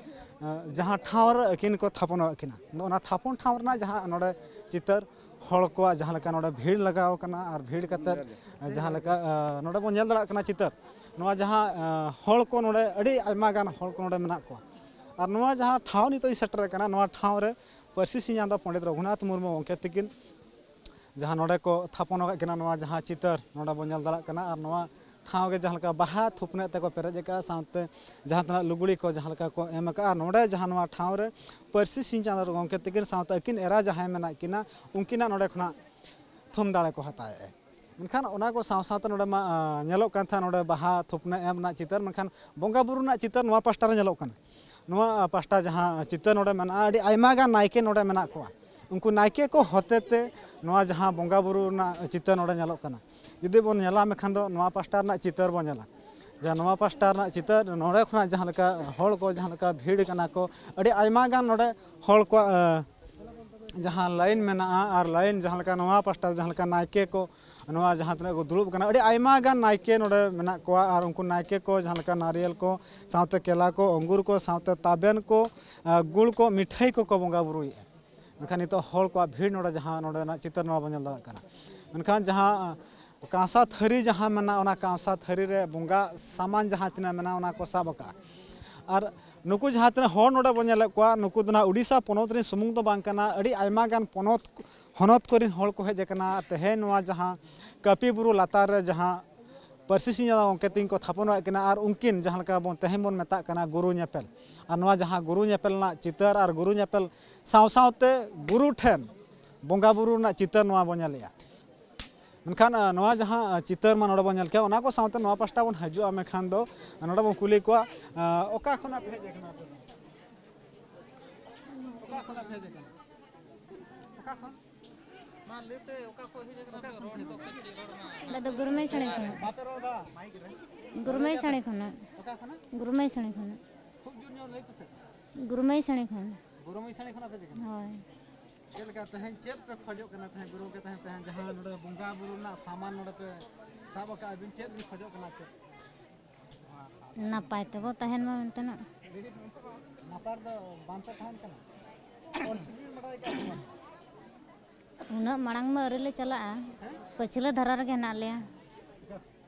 ᱡᱟᱦᱟᱸ ᱴᱷᱟᱶ ᱨᱮ ᱟᱹᱠᱤᱱ ᱠᱚ ᱛᱷᱟᱯᱚᱱ ᱟᱠᱟᱫ ᱠᱤᱱᱟ, ᱚᱱᱟ ᱛᱷᱟᱯᱚᱱ ᱴᱷᱟᱶ ᱨᱮᱱᱟᱜ ᱡᱟᱦᱟᱸ ᱱᱚᱰᱮ ᱪᱤᱛᱟᱹᱨ, ᱦᱚᱲ ᱠᱚᱣᱟᱜ ᱡᱟᱦᱟᱸ ᱞᱮᱠᱟ ᱱᱚᱰᱮ ᱵᱷᱤᱲ ᱞᱟᱜᱟᱣ ᱠᱟᱱᱟ, ᱟᱨ ᱵᱷᱤᱲ ᱠᱟᱛᱮ ᱡᱟᱦᱟᱸ ᱞᱮᱠᱟ ᱱᱚᱰᱮ ᱵᱚᱱ ᱧᱮᱞ ᱫᱟᱲᱮᱭᱟᱜ ᱠᱟᱱᱟ ᱪᱤᱛᱟᱹᱨ, ᱱᱚᱣᱟ ᱡᱟᱦᱟᱸ ᱦᱚᱲ ᱠᱚ ᱱᱚᱰᱮ ᱟᱹᱰᱤ ᱟᱭᱢᱟ ᱜᱟᱱ ᱦᱚᱲ ᱠᱚ ᱱᱚᱰᱮ ᱢᱮᱱᱟᱜ ᱠᱚᱣᱟ᱾ ᱟᱨ ᱱᱚᱣᱟ ᱡᱟᱦᱟᱸ ᱴᱷᱟᱶ ᱱᱤᱛᱚᱜ ᱤᱧ ᱥᱮᱴᱮᱨ ᱟᱠᱟᱱᱟ, ᱱᱚᱣᱟ ᱴᱷᱟᱶ ᱨᱮ ᱯᱟᱹᱨᱥᱤ ᱥᱤᱧ ᱪᱟᱸᱫᱚ ᱯᱚᱸᱰᱤᱛ ᱨᱚᱜᱷᱩᱱᱟᱛᱷ ᱢᱩᱨᱢᱩ ᱜᱚᱢᱠᱮ ᱛᱤᱠᱤᱱ ᱡᱟᱦᱟᱸ ᱱᱚᱰᱮ ᱠᱚ ᱛᱷᱟᱯᱚᱱ ᱟᱠᱟᱫ ᱠᱤᱱᱟ, ᱱᱚᱣᱟ ᱡᱟᱦᱟᱸ ᱪᱤᱛᱟᱹᱨ ᱱᱚᱰᱮ ᱵᱚᱱ ᱧᱮᱞ ᱫᱟᱲᱮᱭᱟᱜ ᱠᱟᱱᱟ, ᱟᱨ ᱱᱚᱣᱟ ᱴᱷᱟᱶ ᱜᱮ ᱡᱟᱦᱟᱸ ᱞᱮᱠᱟ ᱵᱟᱦᱟ ᱛᱷᱩᱯᱱᱟᱹᱜ ᱛᱮᱠᱚ ᱯᱮᱨᱮᱡ ᱟᱠᱟᱫᱼᱟ, ᱥᱟᱶᱛᱮ ᱡᱟᱦᱟᱸ ᱛᱤᱱᱟᱹᱜ ᱞᱩᱜᱽᱲᱤ ᱠᱚ ᱡᱟᱦᱟᱸ ᱞᱮᱠᱟ ᱠᱚ ᱮᱢ ᱟᱠᱟᱫᱼᱟ, ᱱᱚᱰᱮ ᱡᱟᱦᱟᱸ ᱱᱚᱣᱟ ᱴᱷᱟᱶ ᱨᱮ ᱯᱟᱹᱨᱥᱤ ᱥᱤᱧ ᱪᱟᱸᱫᱚ ᱜᱚᱢᱠᱮ ᱛᱤᱠᱤᱱ ᱥᱟᱶᱛᱮ ᱟᱹᱠᱤᱱ ᱮᱨᱟ ᱡᱟᱦᱟᱸᱭ ᱢᱮᱱᱟᱜ ᱠᱤᱱᱟ, ᱩᱱᱠᱤᱱᱟᱜ ᱱᱚᱰᱮ ᱠᱷᱚᱱᱟᱜ ᱛᱷᱩᱢ ᱫᱟᱲᱮ ᱠᱚ ᱦᱟᱛᱟᱣᱮᱫᱼᱟ᱾ ᱢᱮᱱᱠᱷᱟᱱ ᱚᱱᱟ ᱠᱚ ᱥᱟᱶ ᱥᱟᱶᱛᱮ ᱱᱚᱰᱮ ᱢᱟ, ᱟ, ᱧᱮᱞᱚᱜ ᱠᱟᱱ ᱛᱟᱦᱮᱸᱫ ᱱᱚᱰᱮ ᱵᱟᱦᱟ ᱛᱷᱩᱯᱱᱟᱹ ᱮᱢ ᱨᱮᱱᱟᱜ ᱪᱤᱛᱟᱹᱨ, ᱢᱮᱱᱠᱷᱟᱱ ᱵᱚᱸᱜᱟ ᱵᱩᱨᱩ ᱨᱮᱱᱟᱜ ᱪᱤᱛᱟᱹᱨ ᱱᱚᱣᱟ ᱯᱟᱥᱴᱟ ᱨᱮ ᱧᱮᱞᱚᱜ ᱠᱟᱱᱟ᱾ ᱱᱚᱣᱟ, ᱟ, ᱯᱟᱥᱴᱟ ᱡᱟᱦᱟᱸ ᱪᱤᱛᱟᱹᱨ ᱱᱚᱰᱮ ᱢᱮᱱᱟᱜᱼᱟ, ᱟᱹᱰᱤ ᱟᱭᱢᱟ ᱜᱟᱱ ᱱᱟᱭᱠᱮ ᱱᱚᱰᱮ ᱢᱮᱱᱟᱜ ᱠᱚᱣᱟ᱾ ᱩᱱᱠᱩ ᱱᱟᱭᱠᱮ ᱠᱚ ᱦᱚᱛᱮ ᱛᱮ ᱱᱚᱣᱟ ᱡᱟᱦᱟᱸ ᱵᱚᱸᱜᱟ ᱵᱩᱨᱩ ᱨᱮᱱᱟᱜ ᱪᱤᱛᱟᱹᱨ ᱱᱚᱰᱮ ᱧᱮᱞᱚᱜ ᱠᱟᱱᱟ, ᱡᱩᱫᱤ ᱵᱚᱱ ᱧᱮᱞᱟ ᱢᱮᱱᱠᱷᱟᱱ ᱫᱚ ᱱᱚᱣᱟ ᱯᱟᱥᱴᱟ ᱨᱮᱱᱟᱜ ᱪᱤᱛᱟᱹᱨ ᱵᱚᱱ ᱧᱮᱞᱟ, ᱡᱟᱦᱟᱸ ᱱᱚᱣᱟ ᱯᱟᱥᱴᱟ ᱨᱮᱱᱟᱜ ᱪᱤᱛᱟᱹᱨ ᱱᱚᱰᱮ ᱠᱷᱚᱱᱟᱜ ᱡᱟᱦᱟᱸ ᱞᱮᱠᱟ ᱦᱚᱲ ᱠᱚ ᱡᱟᱦᱟᱸ ᱞᱮᱠᱟ ᱵᱷᱤᱲ ᱠᱟᱱᱟ ᱠᱚ, ᱟᱹᱰᱤ ᱟᱭᱢᱟ ᱜᱟᱱ ᱱᱚᱰᱮ ᱦᱚᱲ ᱠᱚᱣᱟᱜ, ᱟ, ᱡᱟᱦᱟᱸ ᱞᱟᱭᱤᱱ ᱢᱮᱱᱟᱜᱼᱟ, ᱟᱨ ᱞᱟᱭᱤᱱ ᱡᱟᱦᱟᱸ ᱞᱮᱠᱟ ᱱᱚᱣᱟ ᱯᱟᱥᱴᱟ ᱡᱟᱦᱟᱸ ᱞᱮᱠᱟ ᱱᱟᱭᱠᱮ ᱠᱚ ᱱᱚᱣᱟ ᱡᱟᱦᱟᱸ ᱛᱤᱱᱟᱹᱜ ᱠᱚ ᱫᱩᱲᱩᱵ ᱠᱟᱱᱟ, ᱟᱹᱰᱤ ᱟᱭᱢᱟ ᱜᱟᱱ ᱱᱟᱭᱠᱮ ᱱᱚᱰᱮ ᱢᱮᱱᱟᱜ ᱠᱚᱣᱟ᱾ ᱟᱨ ᱩᱱᱠᱩ ᱱᱟᱭᱠᱮ ᱠᱚ ᱡᱟᱦᱟᱸ ᱞᱮᱠᱟ ᱱᱟᱨᱤᱭᱮᱞ ᱠᱚ, ᱥᱟᱶᱛᱮ ᱠᱮᱞᱟ ᱠᱚ, ᱚᱝᱜᱩᱨ ᱠᱚ, ᱥᱟᱶᱛᱮ ᱛᱟᱵᱮᱱ ᱠᱚ, ᱟ, ᱜᱩᱲ ᱠᱚ, ᱢᱤᱴᱷᱟᱹᱭ ᱠᱚᱠᱚ ᱵᱚᱸᱜᱟ ᱵᱩᱨᱩᱭᱮᱫᱼᱟ᱾ ᱢᱮᱱᱠᱷᱟᱱ ᱱᱤᱛᱚᱜ ᱦᱚᱲ ᱠᱚᱣᱟᱜ ᱵᱷᱤᱲ ᱱᱚᱰᱮ ᱡᱟᱦᱟᱸ ᱱᱚᱰᱮᱱᱟᱜ ᱪᱤᱛᱟᱹᱨ ᱱᱚᱣᱟ ᱵᱚᱱ ᱧᱮᱞ ᱫᱟᱲᱮᱭᱟᱜ ᱠᱟᱱᱟ᱾ ᱢᱮᱱᱠᱷᱟᱱ ᱡᱟᱦᱟᱸ, ᱟ, ᱠᱟᱸᱥᱟ ᱛᱷᱟᱹᱨᱤ ᱡᱟᱦᱟᱸ ᱢᱮᱱᱟᱜᱼᱟ, ᱚᱱᱟ ᱠᱟᱸᱥᱟ ᱛᱷᱟᱹᱨᱤ ᱨᱮ ᱵᱚᱸᱜᱟ ᱥᱟᱢᱟᱱ ᱡᱟᱦᱟᱸ ᱛᱤᱱᱟᱹᱜ ᱢᱮᱱᱟᱜᱼᱟ, ᱚᱱᱟ ᱠᱚ ᱥᱟᱵ ᱟᱠᱟᱫᱼᱟ᱾ ᱟᱨ ᱱᱩᱠᱩ ᱡᱟᱦᱟᱸ ᱛᱤᱱᱟᱹᱜ ᱦᱚᱲ ᱱᱚᱰᱮ ᱵᱚᱱ ᱧᱮᱞᱮᱫ ᱠᱚᱣᱟ, ᱱᱩᱠᱩ ᱫᱚ ᱱᱟᱦᱟᱜ ᱩᱰᱤᱥᱟ ᱯᱚᱱᱚᱛ ᱨᱮᱱ ᱥᱩᱢᱩᱝ ᱫᱚ ᱵᱟᱝ ᱠᱟᱱᱟ, ᱟᱹᱰᱤ ᱟᱭᱢᱟ ᱜᱟᱱ ᱯᱚᱱᱚᱛ, ᱦᱚᱱᱚᱛ ᱠᱚᱨᱮᱱ ᱦᱚᱲ ᱠᱚ ᱦᱮᱡ ᱟᱠᱟᱱᱟ᱾ ᱛᱮᱦᱮᱧ ᱱᱚᱣᱟ ᱡᱟᱦᱟᱸ ᱠᱟᱹᱯᱤ ᱵᱩᱨᱩ ᱞᱟᱛᱟᱨ ᱨᱮ ᱡᱟᱦᱟᱸ ᱯᱟᱹᱨᱥᱤ ᱥᱤᱧ ᱪᱟᱸᱫᱚ ᱜᱚᱢᱠᱮ ᱛᱤᱧ ᱠᱚ ᱛᱷᱟᱯᱚᱱ ᱟᱠᱟᱫ ᱠᱤᱱᱟ, ᱟᱨ ᱩᱱᱠᱤᱱ ᱡᱟᱦᱟᱸ ᱞᱮᱠᱟ ᱵᱚᱱ ᱛᱮᱦᱮᱧ ᱵᱚᱱ ᱢᱮᱛᱟᱜ ᱠᱟᱱᱟ ᱜᱩᱨᱩ ᱧᱮᱯᱮᱞ, ᱟᱨ ᱱᱚᱣᱟ ᱡᱟᱦᱟᱸ ᱜᱩᱨᱩ ᱧᱮᱯᱮᱞ ᱨᱮᱱᱟᱜ ᱪᱤᱛᱟᱹᱨ ᱟᱨ ᱜᱩᱨᱩ ᱧᱮᱯᱮᱞ ᱥᱟᱶ ᱥᱟᱶᱛᱮ ᱜᱩᱨᱩ ᱴᱷᱮᱱ ᱵᱚᱸᱜᱟ ᱵᱩᱨᱩ ᱨᱮᱱᱟᱜ ᱪᱤᱛᱟᱹᱨ ᱱᱚᱣᱟ ᱵᱚᱱ ᱧᱮᱞᱮᱜᱼᱟ᱾ ᱢᱮᱱᱠᱷᱟᱱ, ᱟ, ᱱᱚᱣᱟ ᱡᱟᱦᱟᱸ, ᱟ, ᱪᱤᱛᱟᱹᱨ ᱢᱟ ᱱᱚᱰᱮ ᱵᱚᱱ ᱧᱮᱞ ᱠᱮᱜᱼᱟ, ᱚᱱᱟ ᱠᱚ ᱥᱟᱶᱛᱮ ᱱᱚᱣᱟ ᱯᱟᱥᱴᱟ ᱵᱚᱱ ᱦᱤᱡᱩᱜᱼᱟ, ᱢᱮᱱᱠᱷᱟᱱ ᱫᱚ, ᱟ, ᱱᱚᱰᱮ ᱵᱚᱱ ᱠᱩᱞᱤ ᱠᱚᱣᱟ, ᱟ, ᱚᱠᱟ ᱠᱷᱚᱱᱟᱜ ᱯᱮ ᱦᱮᱡ ᱟᱠᱟᱱᱟ ᱟᱯᱮ ᱫᱚ? ᱚᱠᱟ ᱠᱷᱚᱱᱟᱜ ᱯᱮ ᱦᱮᱡ ᱟᱠᱟᱱᱟ? ᱚᱠᱟ ᱠᱷᱚᱱ? ᱢᱟ ᱞᱟᱹᱭ ᱯᱮ, ᱚᱠᱟ ᱠᱷᱚᱱ ᱦᱮᱡ ᱟᱠᱟᱱᱟ ᱯᱮ? ᱨᱚᱲ ᱱᱤᱛᱚᱜ ᱠᱟᱹᱡ ᱪᱮᱫ ᱨᱚᱲ ᱢᱟ᱾ ᱟᱞᱮ ᱫᱚ ᱜᱩᱨᱢᱟᱹᱭ ᱥᱟᱹᱲᱤ ᱠᱷᱚᱱᱟᱜ᱾ ᱵᱟᱯᱮ ᱨᱚᱲ ᱮᱫᱟ? ᱢᱟᱭᱤᱠ ᱨᱮ᱾ ᱜᱩᱨᱢᱟᱹᱭ ᱥᱟᱹᱲᱤ ᱠᱷᱚᱱᱟᱜ᱾ ᱚᱠᱟ ᱠᱷᱚᱱᱟᱜ? ᱜᱩᱨᱢᱟᱹᱭ ᱥᱟᱹᱲᱤ ᱠᱷᱚᱱᱟᱜ᱾ ᱠᱷᱩᱵ ᱡᱳᱨ ᱧᱚᱜ ᱞᱟᱹᱭ ᱯᱮᱥᱮ᱾ ᱜᱩᱨᱢᱟᱹᱭ ᱥᱟᱹᱲᱤ ᱠᱷᱚᱱ᱾ ᱜᱩᱨᱢᱟᱹᱭ ᱥᱟᱹᱲᱤ ᱠᱷᱚᱱᱟᱜ ᱯᱮ ᱦᱮᱡ ᱟᱠᱟᱱᱟ? ᱦᱳᱭ᱾ ᱪᱮᱫ ᱞᱮᱠᱟ ᱛᱮᱦᱮᱧ ᱪᱮᱫ ᱯᱮ ᱠᱷᱚᱡᱚᱜ ᱠᱟᱱᱟ ᱛᱮᱦᱮᱧ ᱜᱩᱨᱩ ᱜᱚᱢᱠᱮ ᱛᱟᱦᱮᱸ ᱛᱮᱦᱮᱧ ᱡᱟᱦᱟᱸ ᱱᱚᱰᱮ ᱵᱚᱸᱜᱟ ᱵᱩᱨᱩ ᱨᱮᱱᱟᱜ ᱥᱟᱢᱟᱱ ᱱᱚᱰᱮ ᱯᱮ ᱥᱟᱵ ᱟᱠᱟᱫᱼᱟ, ᱟᱹᱵᱤᱱ ᱪᱮᱫ ᱵᱤᱱ ᱠᱷᱚᱡᱚᱜ ᱠᱟᱱᱟ ᱪᱮᱫ? ᱱᱟᱯᱟᱭ ᱛᱮᱵᱚ ᱛᱟᱦᱮᱱ ᱢᱟ ᱢᱮᱱᱛᱮᱱᱟᱜ᱾ ᱱᱟᱯᱟᱭ ᱫᱚ ᱵᱟᱝ ᱯᱮ ᱛᱟᱦᱮᱱ ᱠᱟᱱᱟ? ᱚᱞᱪᱤᱠᱤ ᱵᱮᱱ ᱵᱟᱰᱟᱭ ᱠᱟᱜᱼᱟ ᱥᱮ ᱵᱟᱝ? ᱩᱱᱟᱹᱜ ᱢᱟᱲᱟᱝ ᱢᱟ ᱟᱹᱣᱨᱤ ᱞᱮ ᱪᱟᱞᱟᱜᱼᱟ, ᱯᱟᱹᱪᱷᱞᱟᱹ ᱫᱷᱟᱨᱟ ᱨᱮᱜᱮ ᱦᱮᱱᱟᱜ ᱞᱮᱭᱟ᱾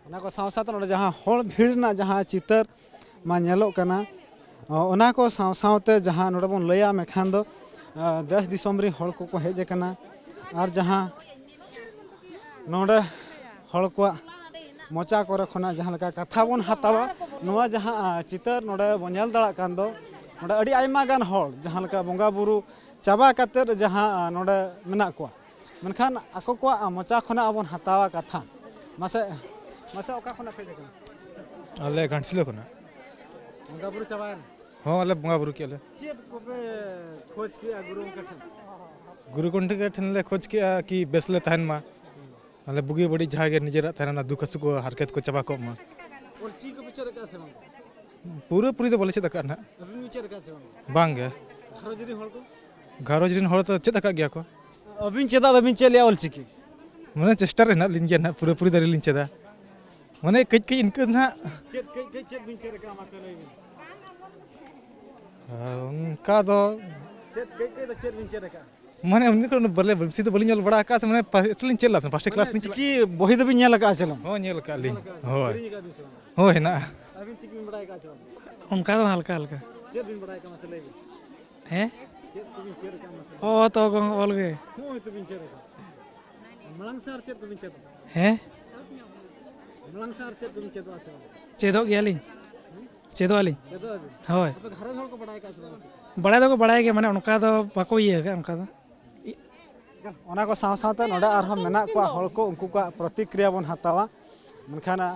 ᱚᱱᱟ ᱠᱚ ᱥᱟᱶ ᱥᱟᱶᱛᱮ ᱱᱚᱰᱮ ᱡᱟᱦᱟᱸ ᱦᱚᱲ ᱵᱷᱤᱲ ᱨᱮᱱᱟᱜ ᱡᱟᱦᱟᱸ ᱪᱤᱛᱟᱹᱨ ᱢᱟ ᱧᱮᱞᱚᱜ ᱠᱟᱱᱟ, ᱚ, ᱚᱱᱟ ᱠᱚ ᱥᱟᱶ ᱥᱟᱶᱛᱮ ᱡᱟᱦᱟᱸ ᱱᱚᱰᱮ ᱵᱚᱱ ᱞᱟᱹᱭᱟ, ᱢᱮᱱᱠᱷᱟᱱ ᱫᱚ, ᱟ, ᱫᱮᱥ ᱫᱤᱥᱚᱢ ᱨᱮᱱ ᱦᱚᱲ ᱠᱚᱠᱚ ᱦᱮᱡ ᱟᱠᱟᱱᱟ, ᱟᱨ ᱡᱟᱦᱟᱸ ᱱᱚᱰᱮ ᱦᱚᱲ ᱠᱚᱣᱟᱜ ᱢᱚᱪᱟ ᱠᱚᱨᱮ ᱠᱷᱚᱱᱟᱜ ᱡᱟᱦᱟᱸ ᱞᱮᱠᱟ ᱠᱟᱛᱷᱟ ᱵᱚᱱ ᱦᱟᱛᱟᱣᱟ, ᱱᱚᱣᱟ ᱡᱟᱦᱟᱸ, ᱟ, ᱪᱤᱛᱟᱹᱨ ᱱᱚᱰᱮ ᱵᱚᱱ ᱧᱮᱞ ᱫᱟᱲᱮᱭᱟᱜ ᱠᱟᱱ ᱫᱚ, ᱱᱚᱰᱮ ᱟᱹᱰᱤ ᱟᱭᱢᱟ ᱜᱟᱱ ᱦᱚᱲ ᱡᱟᱦᱟᱸ ᱞᱮᱠᱟ ᱵᱚᱸᱜᱟ ᱵᱩᱨᱩ ᱪᱟᱵᱟ ᱠᱟᱛᱮᱫ ᱡᱟᱦᱟᱸ, ᱟ, ᱱᱚᱰᱮ ᱢᱮᱱᱟᱜ ᱠᱚᱣᱟ, ᱢᱮᱱᱠᱷᱟᱱ ᱟᱠᱚ ᱠᱚᱣᱟᱜ ᱢᱚᱪᱟ ᱠᱷᱚᱱᱟᱜ ᱵᱚᱱ ᱦᱟᱛᱟᱣᱟ ᱠᱟᱛᱷᱟ᱾ ᱢᱟᱥᱮ, ᱢᱟᱥᱮ ᱚᱠᱟ ᱠᱷᱚᱱᱟᱜ ᱯᱮ ᱦᱮᱡ ᱟᱠᱟᱱᱟ? ᱟᱞᱮ ᱜᱷᱟᱴᱥᱤᱞᱟᱹ ᱠᱷᱚᱱᱟᱜ᱾ ᱵᱚᱸᱜᱟ ᱵᱩᱨᱩ ᱪᱟᱵᱟᱭᱮᱱᱟ? ᱦᱚᱸ, ᱟᱞᱮ ᱵᱚᱸᱜᱟ ᱵᱩᱨᱩ ᱠᱮᱜᱼᱟ ᱞᱮ᱾ ᱪᱮᱫ ᱠᱚᱯᱮ ᱠᱷᱚᱡᱽ ᱠᱮᱜᱼᱟ ᱜᱩᱨᱩ ᱜᱚᱢᱠᱮ ᱴᱷᱮᱱ? ᱜᱩᱨᱩ ᱜᱚᱢᱠᱮ ᱴᱷᱮᱱ ᱞᱮ ᱠᱷᱚᱡᱽ ᱠᱮᱜᱼᱟ ᱠᱤ ᱵᱮᱥ ᱞᱮ ᱛᱟᱦᱮᱱ ᱢᱟ, ᱟᱞᱮ ᱵᱩᱜᱤ ᱵᱟᱹᱲᱤᱡ ᱡᱟᱦᱟᱸ ᱜᱮ ᱱᱤᱡᱮᱨᱟᱜ ᱛᱟᱦᱮᱱᱟ, ᱚᱱᱟ ᱫᱩᱠ ᱦᱟᱹᱥᱩ ᱠᱚ ᱦᱟᱨᱠᱮᱛ ᱠᱚ ᱪᱟᱵᱟ ᱠᱚᱜ ᱢᱟ᱾ ᱚᱞᱪᱤᱠᱤ ᱠᱚᱯᱮ ᱪᱮᱫ ᱟᱠᱟᱫᱼᱟ ᱥᱮ ᱵᱟᱝ? ᱯᱩᱨᱟᱹᱯᱩᱨᱤ ᱫᱚ ᱵᱟᱞᱮ ᱪᱮᱫ ᱟᱠᱟᱫᱼᱟ ᱱᱟᱦᱟᱜ᱾ ᱟᱹᱵᱤᱱ ᱵᱤᱱ ᱪᱮᱫ ᱟᱠᱟᱫᱼᱟ ᱥᱮ ᱵᱟᱝ? ᱵᱟᱝ ᱜᱮ᱾ ᱜᱷᱟᱨᱚᱸᱡᱽ ᱨᱮᱱ ᱦᱚᱲ ᱠᱚ? ᱜᱷᱟᱨᱚᱸᱡᱽ ᱨᱮᱱ ᱦᱚᱲ ᱫᱚ ᱪᱮᱫ ᱟᱠᱟᱫ ᱜᱮᱭᱟ ᱠᱚ᱾ ᱟᱹᱵᱤᱱ ᱪᱮᱫᱟᱜ ᱵᱟᱹᱵᱤᱱ ᱪᱮᱫ ᱞᱮᱜᱼᱟ ᱚᱞᱪᱤᱠᱤ? ᱢᱟᱱᱮ ᱪᱮᱥᱴᱟ ᱨᱮ ᱦᱮᱱᱟᱜ ᱞᱤᱧ ᱜᱮᱭᱟ ᱱᱟᱦᱟᱜ, ᱯᱩᱨᱟᱹᱯᱩᱨᱤ ᱫᱚ ᱟᱹᱣᱨᱤ ᱞᱤᱧ ᱪᱮᱫᱟ᱾ ᱢᱟᱱᱮ ᱠᱟᱹᱡ ᱠᱟᱹᱡ ᱤᱱᱠᱟᱹ ᱱᱟᱦᱟᱜ᱾ ᱪᱮᱫ ᱠᱟᱹᱡ ᱠᱟᱹᱡ ᱪᱮᱫ ᱵᱤᱱ ᱪᱮᱫ ᱟᱠᱟᱫᱼᱟ, ᱢᱟᱥᱮ ᱞᱟᱹᱭ ᱵᱤᱱ? ᱟᱨ ᱚᱱᱠᱟ ᱫᱚ ᱪᱮᱫ ᱠᱟᱹᱡ ᱠᱟᱹᱡ ᱫᱚ ᱪᱮᱫ ᱵᱤᱱ ᱪᱮᱫ ᱟᱠᱟᱫᱼᱟ? ᱢᱟᱱᱮ ᱩᱱ ᱡᱚᱠᱷᱚᱱ ᱵᱚᱞᱮ ᱵᱮᱥᱤ ᱫᱚ ᱵᱟᱹᱞᱤᱧ ᱚᱞ ᱵᱟᱲᱟ ᱟᱠᱟᱫᱼᱟ ᱥᱮ, ᱢᱟᱱᱮ first ᱞᱤᱧ ᱪᱮᱫ ᱞᱮᱫᱟ ᱥᱮ, first class ᱢᱟᱱᱮ ᱞᱤᱧ ᱪᱮᱫ ᱪᱤᱠᱤ ᱵᱚᱦᱤ ᱫᱚᱵᱤᱱ ᱧᱮᱞ ᱟᱠᱟᱫᱼᱟ ᱥᱮ ᱵᱟᱝ? ᱦᱚᱸ, ᱧᱮᱞ ᱟᱠᱟᱫᱼᱟ ᱞᱤᱧ᱾ ᱦᱳᱭ᱾ ᱠᱤᱨᱤᱧ ᱟᱠᱟᱫ ᱵᱤᱱ ᱥᱮ ᱵᱟᱝ? ᱦᱳᱭ, ᱦᱮᱱᱟᱜᱼᱟ᱾ ᱟᱹᱵᱤᱱ ᱪᱤᱠᱤ ᱵᱤᱱ ᱵᱟᱲᱟᱭ ᱟᱠᱟᱫᱼᱟ ᱥᱮ ᱵᱟᱝ? ᱚᱱᱠᱟ ᱫᱚ ᱦᱟᱞᱠᱟ ᱦᱟᱞᱠᱟ᱾ ᱪᱮᱫ ᱵᱤᱱ ᱵᱟᱲᱟᱭ ᱟᱠᱟᱫᱼᱟ ᱢᱟᱥᱮ ᱞᱟᱹᱭ ᱵᱤᱱ? ᱦᱮᱸ? ᱪᱮᱫ ᱠᱚᱵᱤᱱ ᱪᱮᱫ ᱟᱠᱟᱫᱼᱟ ᱢᱟᱥᱮ ᱞᱟᱹᱭ ᱵᱤᱱ? ᱚ, ᱛᱚ ᱜᱚᱝ ᱚᱞ ᱜᱮ᱾ ᱦᱚᱸᱜᱼᱚᱭ ᱛᱚᱵᱤᱱ ᱪᱮᱫ ᱟᱠᱟᱫᱼᱟ᱾ ᱢᱟᱲᱟᱝ ᱥᱮᱫ ᱟᱨ ᱪᱮᱫ ᱠᱚᱵᱤᱱ ᱪᱮᱫ ᱟᱠᱟᱫᱼᱟ? ᱦᱮᱸ? ᱢᱟᱲᱟᱝ ᱥᱮᱫ ᱟᱨ ᱪᱮᱫ ᱠᱚᱵᱤᱱ ᱪᱮᱫᱚᱜᱼᱟ ᱥᱮ ᱵᱟᱝ? ᱪᱮᱫᱚᱜ ᱜᱮᱭᱟᱞᱤᱧ᱾ ᱪᱮᱫᱚᱜ ᱟᱹᱞᱤᱧ᱾ ᱪᱮᱫᱚᱜ ᱟᱹᱵᱤᱱ? ᱦᱳᱭ᱾ ᱟᱯᱮ ᱜᱷᱟᱨᱚᱸᱡᱽ ᱦᱚᱲ ᱠᱚ ᱵᱟᱲᱟᱭ ᱟᱠᱟᱫᱼᱟ ᱥᱮ ᱵᱟᱝ? ᱵᱟᱲᱟᱭ ᱫᱚᱠᱚ ᱵᱟᱲᱟᱭ ᱜᱮᱭᱟ, ᱢᱟᱱᱮ ᱚᱱᱠᱟ ᱫᱚ ᱵᱟᱠᱚ ᱤᱭᱟᱹ ᱟᱠᱟᱫᱼᱟ ᱚᱱᱠᱟ ᱫᱚ᱾ ᱚᱱᱟ ᱠᱚ ᱥᱟᱶ ᱥᱟᱶᱛᱮ ᱱᱚᱰᱮ ᱟᱨᱦᱚᱸ ᱢᱮᱱᱟᱜ ᱠᱚᱣᱟ ᱦᱚᱲ ᱠᱚ, ᱩᱱᱠᱩ ᱠᱚᱣᱟᱜ ᱯᱨᱚᱛᱤᱠᱨᱤᱭᱟ ᱵᱚᱱ ᱦᱟᱛᱟᱣᱟ᱾ ᱢᱮᱱᱠᱷᱟᱱ, ᱟ,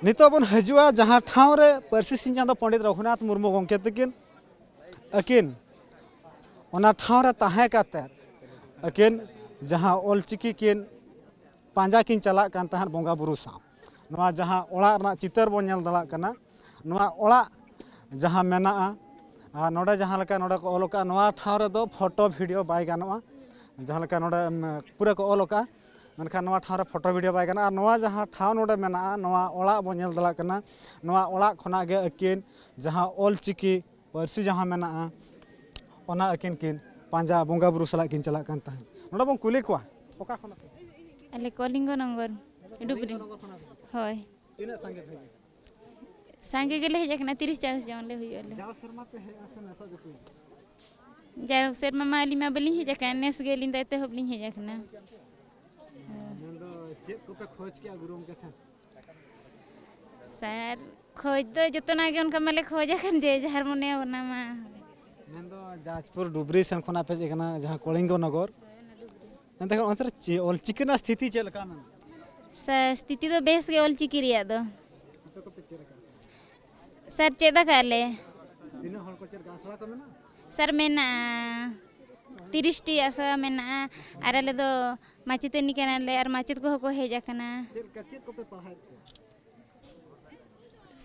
ᱱᱤᱛᱚᱜ ᱵᱚᱱ ᱦᱤᱡᱩᱜᱼᱟ ᱡᱟᱦᱟᱸ ᱴᱷᱟᱶ ᱨᱮ ᱯᱟᱹᱨᱥᱤ ᱥᱤᱧ ᱪᱟᱸᱫᱚ ᱯᱚᱸᱰᱤᱛ ᱨᱚᱜᱷᱩᱱᱟᱛᱷ ᱢᱩᱨᱢᱩ ᱜᱚᱢᱠᱮ ᱛᱟᱹᱠᱤᱱ, ᱟᱹᱠᱤᱱ ᱚᱱᱟ ᱴᱷᱟᱶ ᱨᱮ ᱛᱟᱦᱮᱸ ᱠᱟᱛᱮ ᱟᱹᱠᱤᱱ ᱡᱟᱦᱟᱸ ᱚᱞᱪᱤᱠᱤ ᱠᱤᱱ ᱯᱟᱸᱡᱟ ᱠᱤᱱ ᱪᱟᱞᱟᱜ ᱠᱟᱱ ᱛᱟᱦᱮᱸᱫ ᱵᱚᱸᱜᱟ ᱵᱩᱨᱩ ᱥᱟᱶ᱾ ᱱᱚᱣᱟ ᱡᱟᱦᱟᱸ ᱚᱲᱟᱜ ᱨᱮᱱᱟᱜ ᱪᱤᱛᱟᱹᱨ ᱵᱚᱱ ᱧᱮᱞ ᱫᱟᱲᱮᱭᱟᱜ ᱠᱟᱱᱟ, ᱱᱚᱣᱟ ᱚᱲᱟᱜ ᱡᱟᱦᱟᱸ ᱢᱮᱱᱟᱜᱼᱟ, ᱟᱨ ᱱᱚᱰᱮ ᱡᱟᱦᱟᱸ ᱞᱮᱠᱟ ᱱᱚᱰᱮ ᱠᱚ ᱚᱞ ᱟᱠᱟᱫᱼᱟ, ᱱᱚᱣᱟ ᱴᱷᱟᱶ ᱨᱮᱫᱚ ᱯᱷᱳᱴᱳ ᱵᱷᱤᱰᱤᱭᱳ ᱵᱟᱭ ᱜᱟᱱᱚᱜᱼᱟ᱾ ᱡᱟᱦᱟᱸ ᱞᱮᱠᱟ ᱱᱚᱰᱮ, ᱩᱢ, ᱯᱩᱨᱟᱹ ᱠᱚ ᱚᱞ ᱟᱠᱟᱫᱼᱟ, ᱢᱮᱱᱠᱷᱟᱱ ᱱᱚᱣᱟ ᱴᱷᱟᱶ ᱨᱮ ᱯᱷᱳᱴᱳ ᱵᱷᱤᱰᱤᱭᱳ ᱵᱟᱭ ᱜᱟᱱᱚᱜᱼᱟ᱾ ᱟᱨ ᱱᱚᱣᱟ ᱡᱟᱦᱟᱸ ᱴᱷᱟᱶ ᱱᱚᱰᱮ ᱢᱮᱱᱟᱜᱼᱟ, ᱱᱚᱣᱟ ᱚᱲᱟᱜ ᱵᱚᱱ ᱧᱮᱞ ᱫᱟᱲᱮᱭᱟᱜ ᱠᱟᱱᱟ, ᱱᱚᱣᱟ ᱚᱲᱟᱜ ᱠᱷᱚᱱᱟᱜ ᱜᱮ ᱟᱹᱠᱤᱱ ᱡᱟᱦᱟᱸ ᱚᱞ ᱪᱤᱠᱤ ᱯᱟᱹᱨᱥᱤ ᱡᱟᱦᱟᱸ ᱢᱮᱱᱟᱜᱼᱟ, ᱚᱱᱟ ᱟᱹᱠᱤᱱ ᱠᱤᱱ ᱯᱟᱸᱡᱟ, ᱵᱚᱸᱜᱟ ᱵᱩᱨᱩ ᱥᱟᱞᱟᱜ ᱠᱤᱱ ᱪᱟᱞᱟᱜ ᱠᱟᱱ ᱛᱟᱦᱮᱸᱫ᱾ ᱱᱚᱰᱮ ᱵᱚᱱ ᱠᱩᱞᱤ ᱠᱚᱣᱟ, ᱚᱠᱟ ᱠᱷᱚᱱᱟᱜ ᱯᱮ? ᱟᱞᱮ ᱠᱚᱞᱤᱝᱜᱚ ᱱᱚᱜᱚᱨ, ᱰᱩᱵᱽᱨᱤ᱾ ᱦᱳᱭ᱾ ᱛᱤᱱᱟᱹᱜ ᱥᱟᱸᱜᱮ ᱯᱮ ᱦᱮᱡ ᱟᱠᱟᱱᱟ? ᱥᱟᱸᱜᱮ ᱜᱮᱞᱮ ᱦᱮᱡ ᱟᱠᱟᱱᱟ, ᱛᱤᱨᱤᱥ ᱪᱟᱞᱤᱥ ᱡᱚᱱ ᱞᱮ ᱦᱩᱭᱩᱜᱼᱟ ᱞᱮ᱾ ᱡᱟᱣ ᱥᱮᱨᱢᱟ ᱯᱮ ᱦᱮᱡᱼᱟ ᱥᱮ ᱱᱮᱥᱚᱜ ᱜᱮᱯᱮ ᱦᱤᱡᱩᱜᱼᱟ? ᱡᱟᱣ ᱥᱮᱨᱢᱟ ᱢᱟ ᱟᱹᱞᱤᱧ ᱢᱟ ᱵᱟᱹᱞᱤᱧ ᱦᱮᱡ ᱟᱠᱟᱱ, ᱱᱮᱥ ᱜᱮ ᱟᱹᱞᱤᱧ ᱫᱚ ᱮᱛᱚᱦᱚᱵ ᱞᱤᱧ ᱦᱮᱡ ᱟᱠᱟᱱᱟ᱾ ᱢᱮᱱᱫᱚ ᱪᱮᱫ ᱠᱚᱯᱮ ᱠᱷᱚᱡᱽ ᱠᱮᱜᱼᱟ ᱜᱩᱨᱩ ᱜᱚᱢᱠᱮ ᱴᱷᱮᱱ? ᱥᱟᱨ, ᱠᱷᱚᱡᱽ ᱫᱚ ᱡᱚᱛᱚᱱᱟᱜ ᱜᱮ ᱚᱱᱠᱟ ᱢᱟᱞᱮ ᱠᱷᱚᱡᱽ ᱟᱠᱟᱱ, ᱡᱮ ᱡᱟᱦᱟᱨ ᱢᱚᱱᱮ ᱚᱱᱟ ᱢᱟ᱾ ᱢᱮᱱᱫᱚ ᱡᱟᱡᱽᱯᱩᱨ ᱰᱩᱵᱽᱨᱤ ᱥᱮᱱ ᱠᱷᱚᱱᱟᱜ ᱯᱮ ᱦᱮᱡ ᱟᱠᱟᱱᱟ, ᱡᱟᱦᱟᱸ ᱠᱚᱞᱤᱝᱜᱚ ᱱᱚᱜᱚᱨ᱾ ᱮᱱᱛᱮ ᱠᱷᱟᱱ ᱚᱱᱛᱮ ᱨᱮ ᱪᱮ-, ᱚᱞᱪᱤᱠᱤ ᱨᱮᱱᱟᱜ ᱥᱛᱷᱤᱛᱤ ᱪᱮᱫ ᱞᱮᱠᱟ ᱢᱮᱱᱟᱜᱼᱟ? ᱥᱟᱨ, ᱥᱛᱷᱤᱛᱤ ᱫᱚ ᱵᱮᱥ ᱜᱮ ᱚᱞᱪᱤᱠᱤ ᱨᱮᱭᱟᱜ ᱫᱚ᱾ ᱟᱯᱮ ᱠᱚᱯᱮ ᱪᱮᱫ ᱟᱠᱟᱫᱼᱟ ᱥᱮ? ᱥᱟᱨ, ᱪᱮᱫ ᱟᱠᱟᱫ ᱞᱮ᱾ ᱛᱤᱱᱟᱹᱜ ᱦᱚᱲ ᱠᱚ ᱪᱮᱫ ᱟᱠᱟᱫᱼᱟ? ᱟᱥᱲᱟ ᱠᱚ ᱢᱮᱱᱟᱜᱼᱟ? ᱥᱟᱨ, ᱢᱮᱱᱟᱜᱼᱟ, ᱛᱤᱨᱤᱥ ᱴᱤ ᱟᱥᱲᱟ ᱢᱮᱱᱟᱜᱼᱟ᱾ ᱟᱨ ᱟᱞᱮ ᱫᱚ ᱢᱟᱪᱮᱛᱟᱹᱱᱤ ᱠᱟᱱᱟᱞᱮ ᱟᱨ ᱢᱟᱪᱮᱫ ᱠᱚᱦᱚᱸ ᱠᱚ ᱦᱮᱡ ᱟᱠᱟᱱᱟ᱾ ᱪᱮᱫ ᱞᱮᱠᱟ, ᱪᱮᱫ ᱠᱚᱯᱮ ᱯᱟᱲᱦᱟᱣᱮᱫ ᱠᱚᱣᱟ?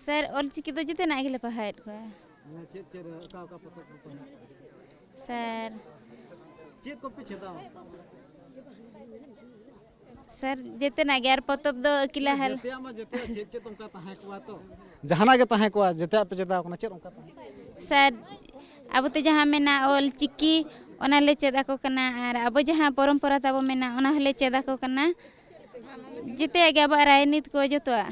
ᱥᱟᱨ, ᱚᱞᱪᱤᱠᱤ ᱫᱚ ᱡᱮᱛᱮᱱᱟᱜ ᱜᱮᱞᱮ ᱯᱟᱲᱦᱟᱣᱮᱫ ᱠᱚᱣᱟ᱾ ᱢᱟᱱᱮ ᱪᱮᱫ ᱪᱮᱫ, ᱚᱠᱟ ᱚᱠᱟ ᱯᱚᱛᱚᱵ ᱠᱚ ᱯᱟᱲᱦᱟᱣᱮᱫ ᱠᱚᱣᱟ? ᱥᱟᱨ᱾ ᱪᱮᱫ ᱠᱚᱯᱮ ᱪᱮᱫᱟ? ᱥᱟᱨ, ᱡᱮᱛᱮᱱᱟᱜ ᱜᱮ, ᱟᱨ ᱯᱚᱛᱚᱵ ᱫᱚ ᱟᱹᱠᱤᱞᱟ ᱦᱟᱞ᱾ ᱡᱮᱛᱮᱭᱟᱜ ᱢᱟ ᱡᱮᱛᱮᱭᱟᱜ, ᱪᱮᱫ ᱪᱮᱫ ᱚᱱᱠᱟ ᱛᱟᱦᱮᱸ ᱠᱚᱜᱼᱟ ᱛᱚ? ᱡᱟᱦᱟᱱᱟᱜ ᱜᱮ ᱛᱟᱦᱮᱸ ᱠᱚᱜᱼᱟ, ᱡᱮᱛᱮᱭᱟᱜ ᱯᱮ ᱪᱮᱫᱟ ᱠᱟᱱᱟ, ᱪᱮᱫ ᱚᱱᱠᱟ ᱛᱟᱦᱮᱸ ᱠᱚᱜᱼᱟ? ᱥᱟᱨ, ᱟᱵᱚᱛᱮ ᱡᱟᱦᱟᱸ ᱢᱮᱱᱟᱜᱼᱟ ᱚᱞ ᱪᱤᱠᱤ, ᱚᱱᱟ ᱞᱮ ᱪᱮᱫ ᱟᱠᱚ ᱠᱟᱱᱟ, ᱟᱨ ᱟᱵᱚ ᱡᱟᱦᱟᱸ ᱯᱚᱨᱚᱢᱯᱚᱨᱟ ᱛᱟᱵᱚ ᱢᱮᱱᱟᱜᱼᱟ, ᱚᱱᱟ ᱦᱚᱸᱞᱮ ᱪᱮᱫ ᱟᱠᱚ ᱠᱟᱱᱟ᱾ ᱡᱮᱛᱮᱭᱟᱜ ᱜᱮ, ᱟᱵᱚᱣᱟᱜ ᱨᱟᱭᱱᱤᱛ ᱠᱚ, ᱡᱚᱛᱚᱣᱟᱜ᱾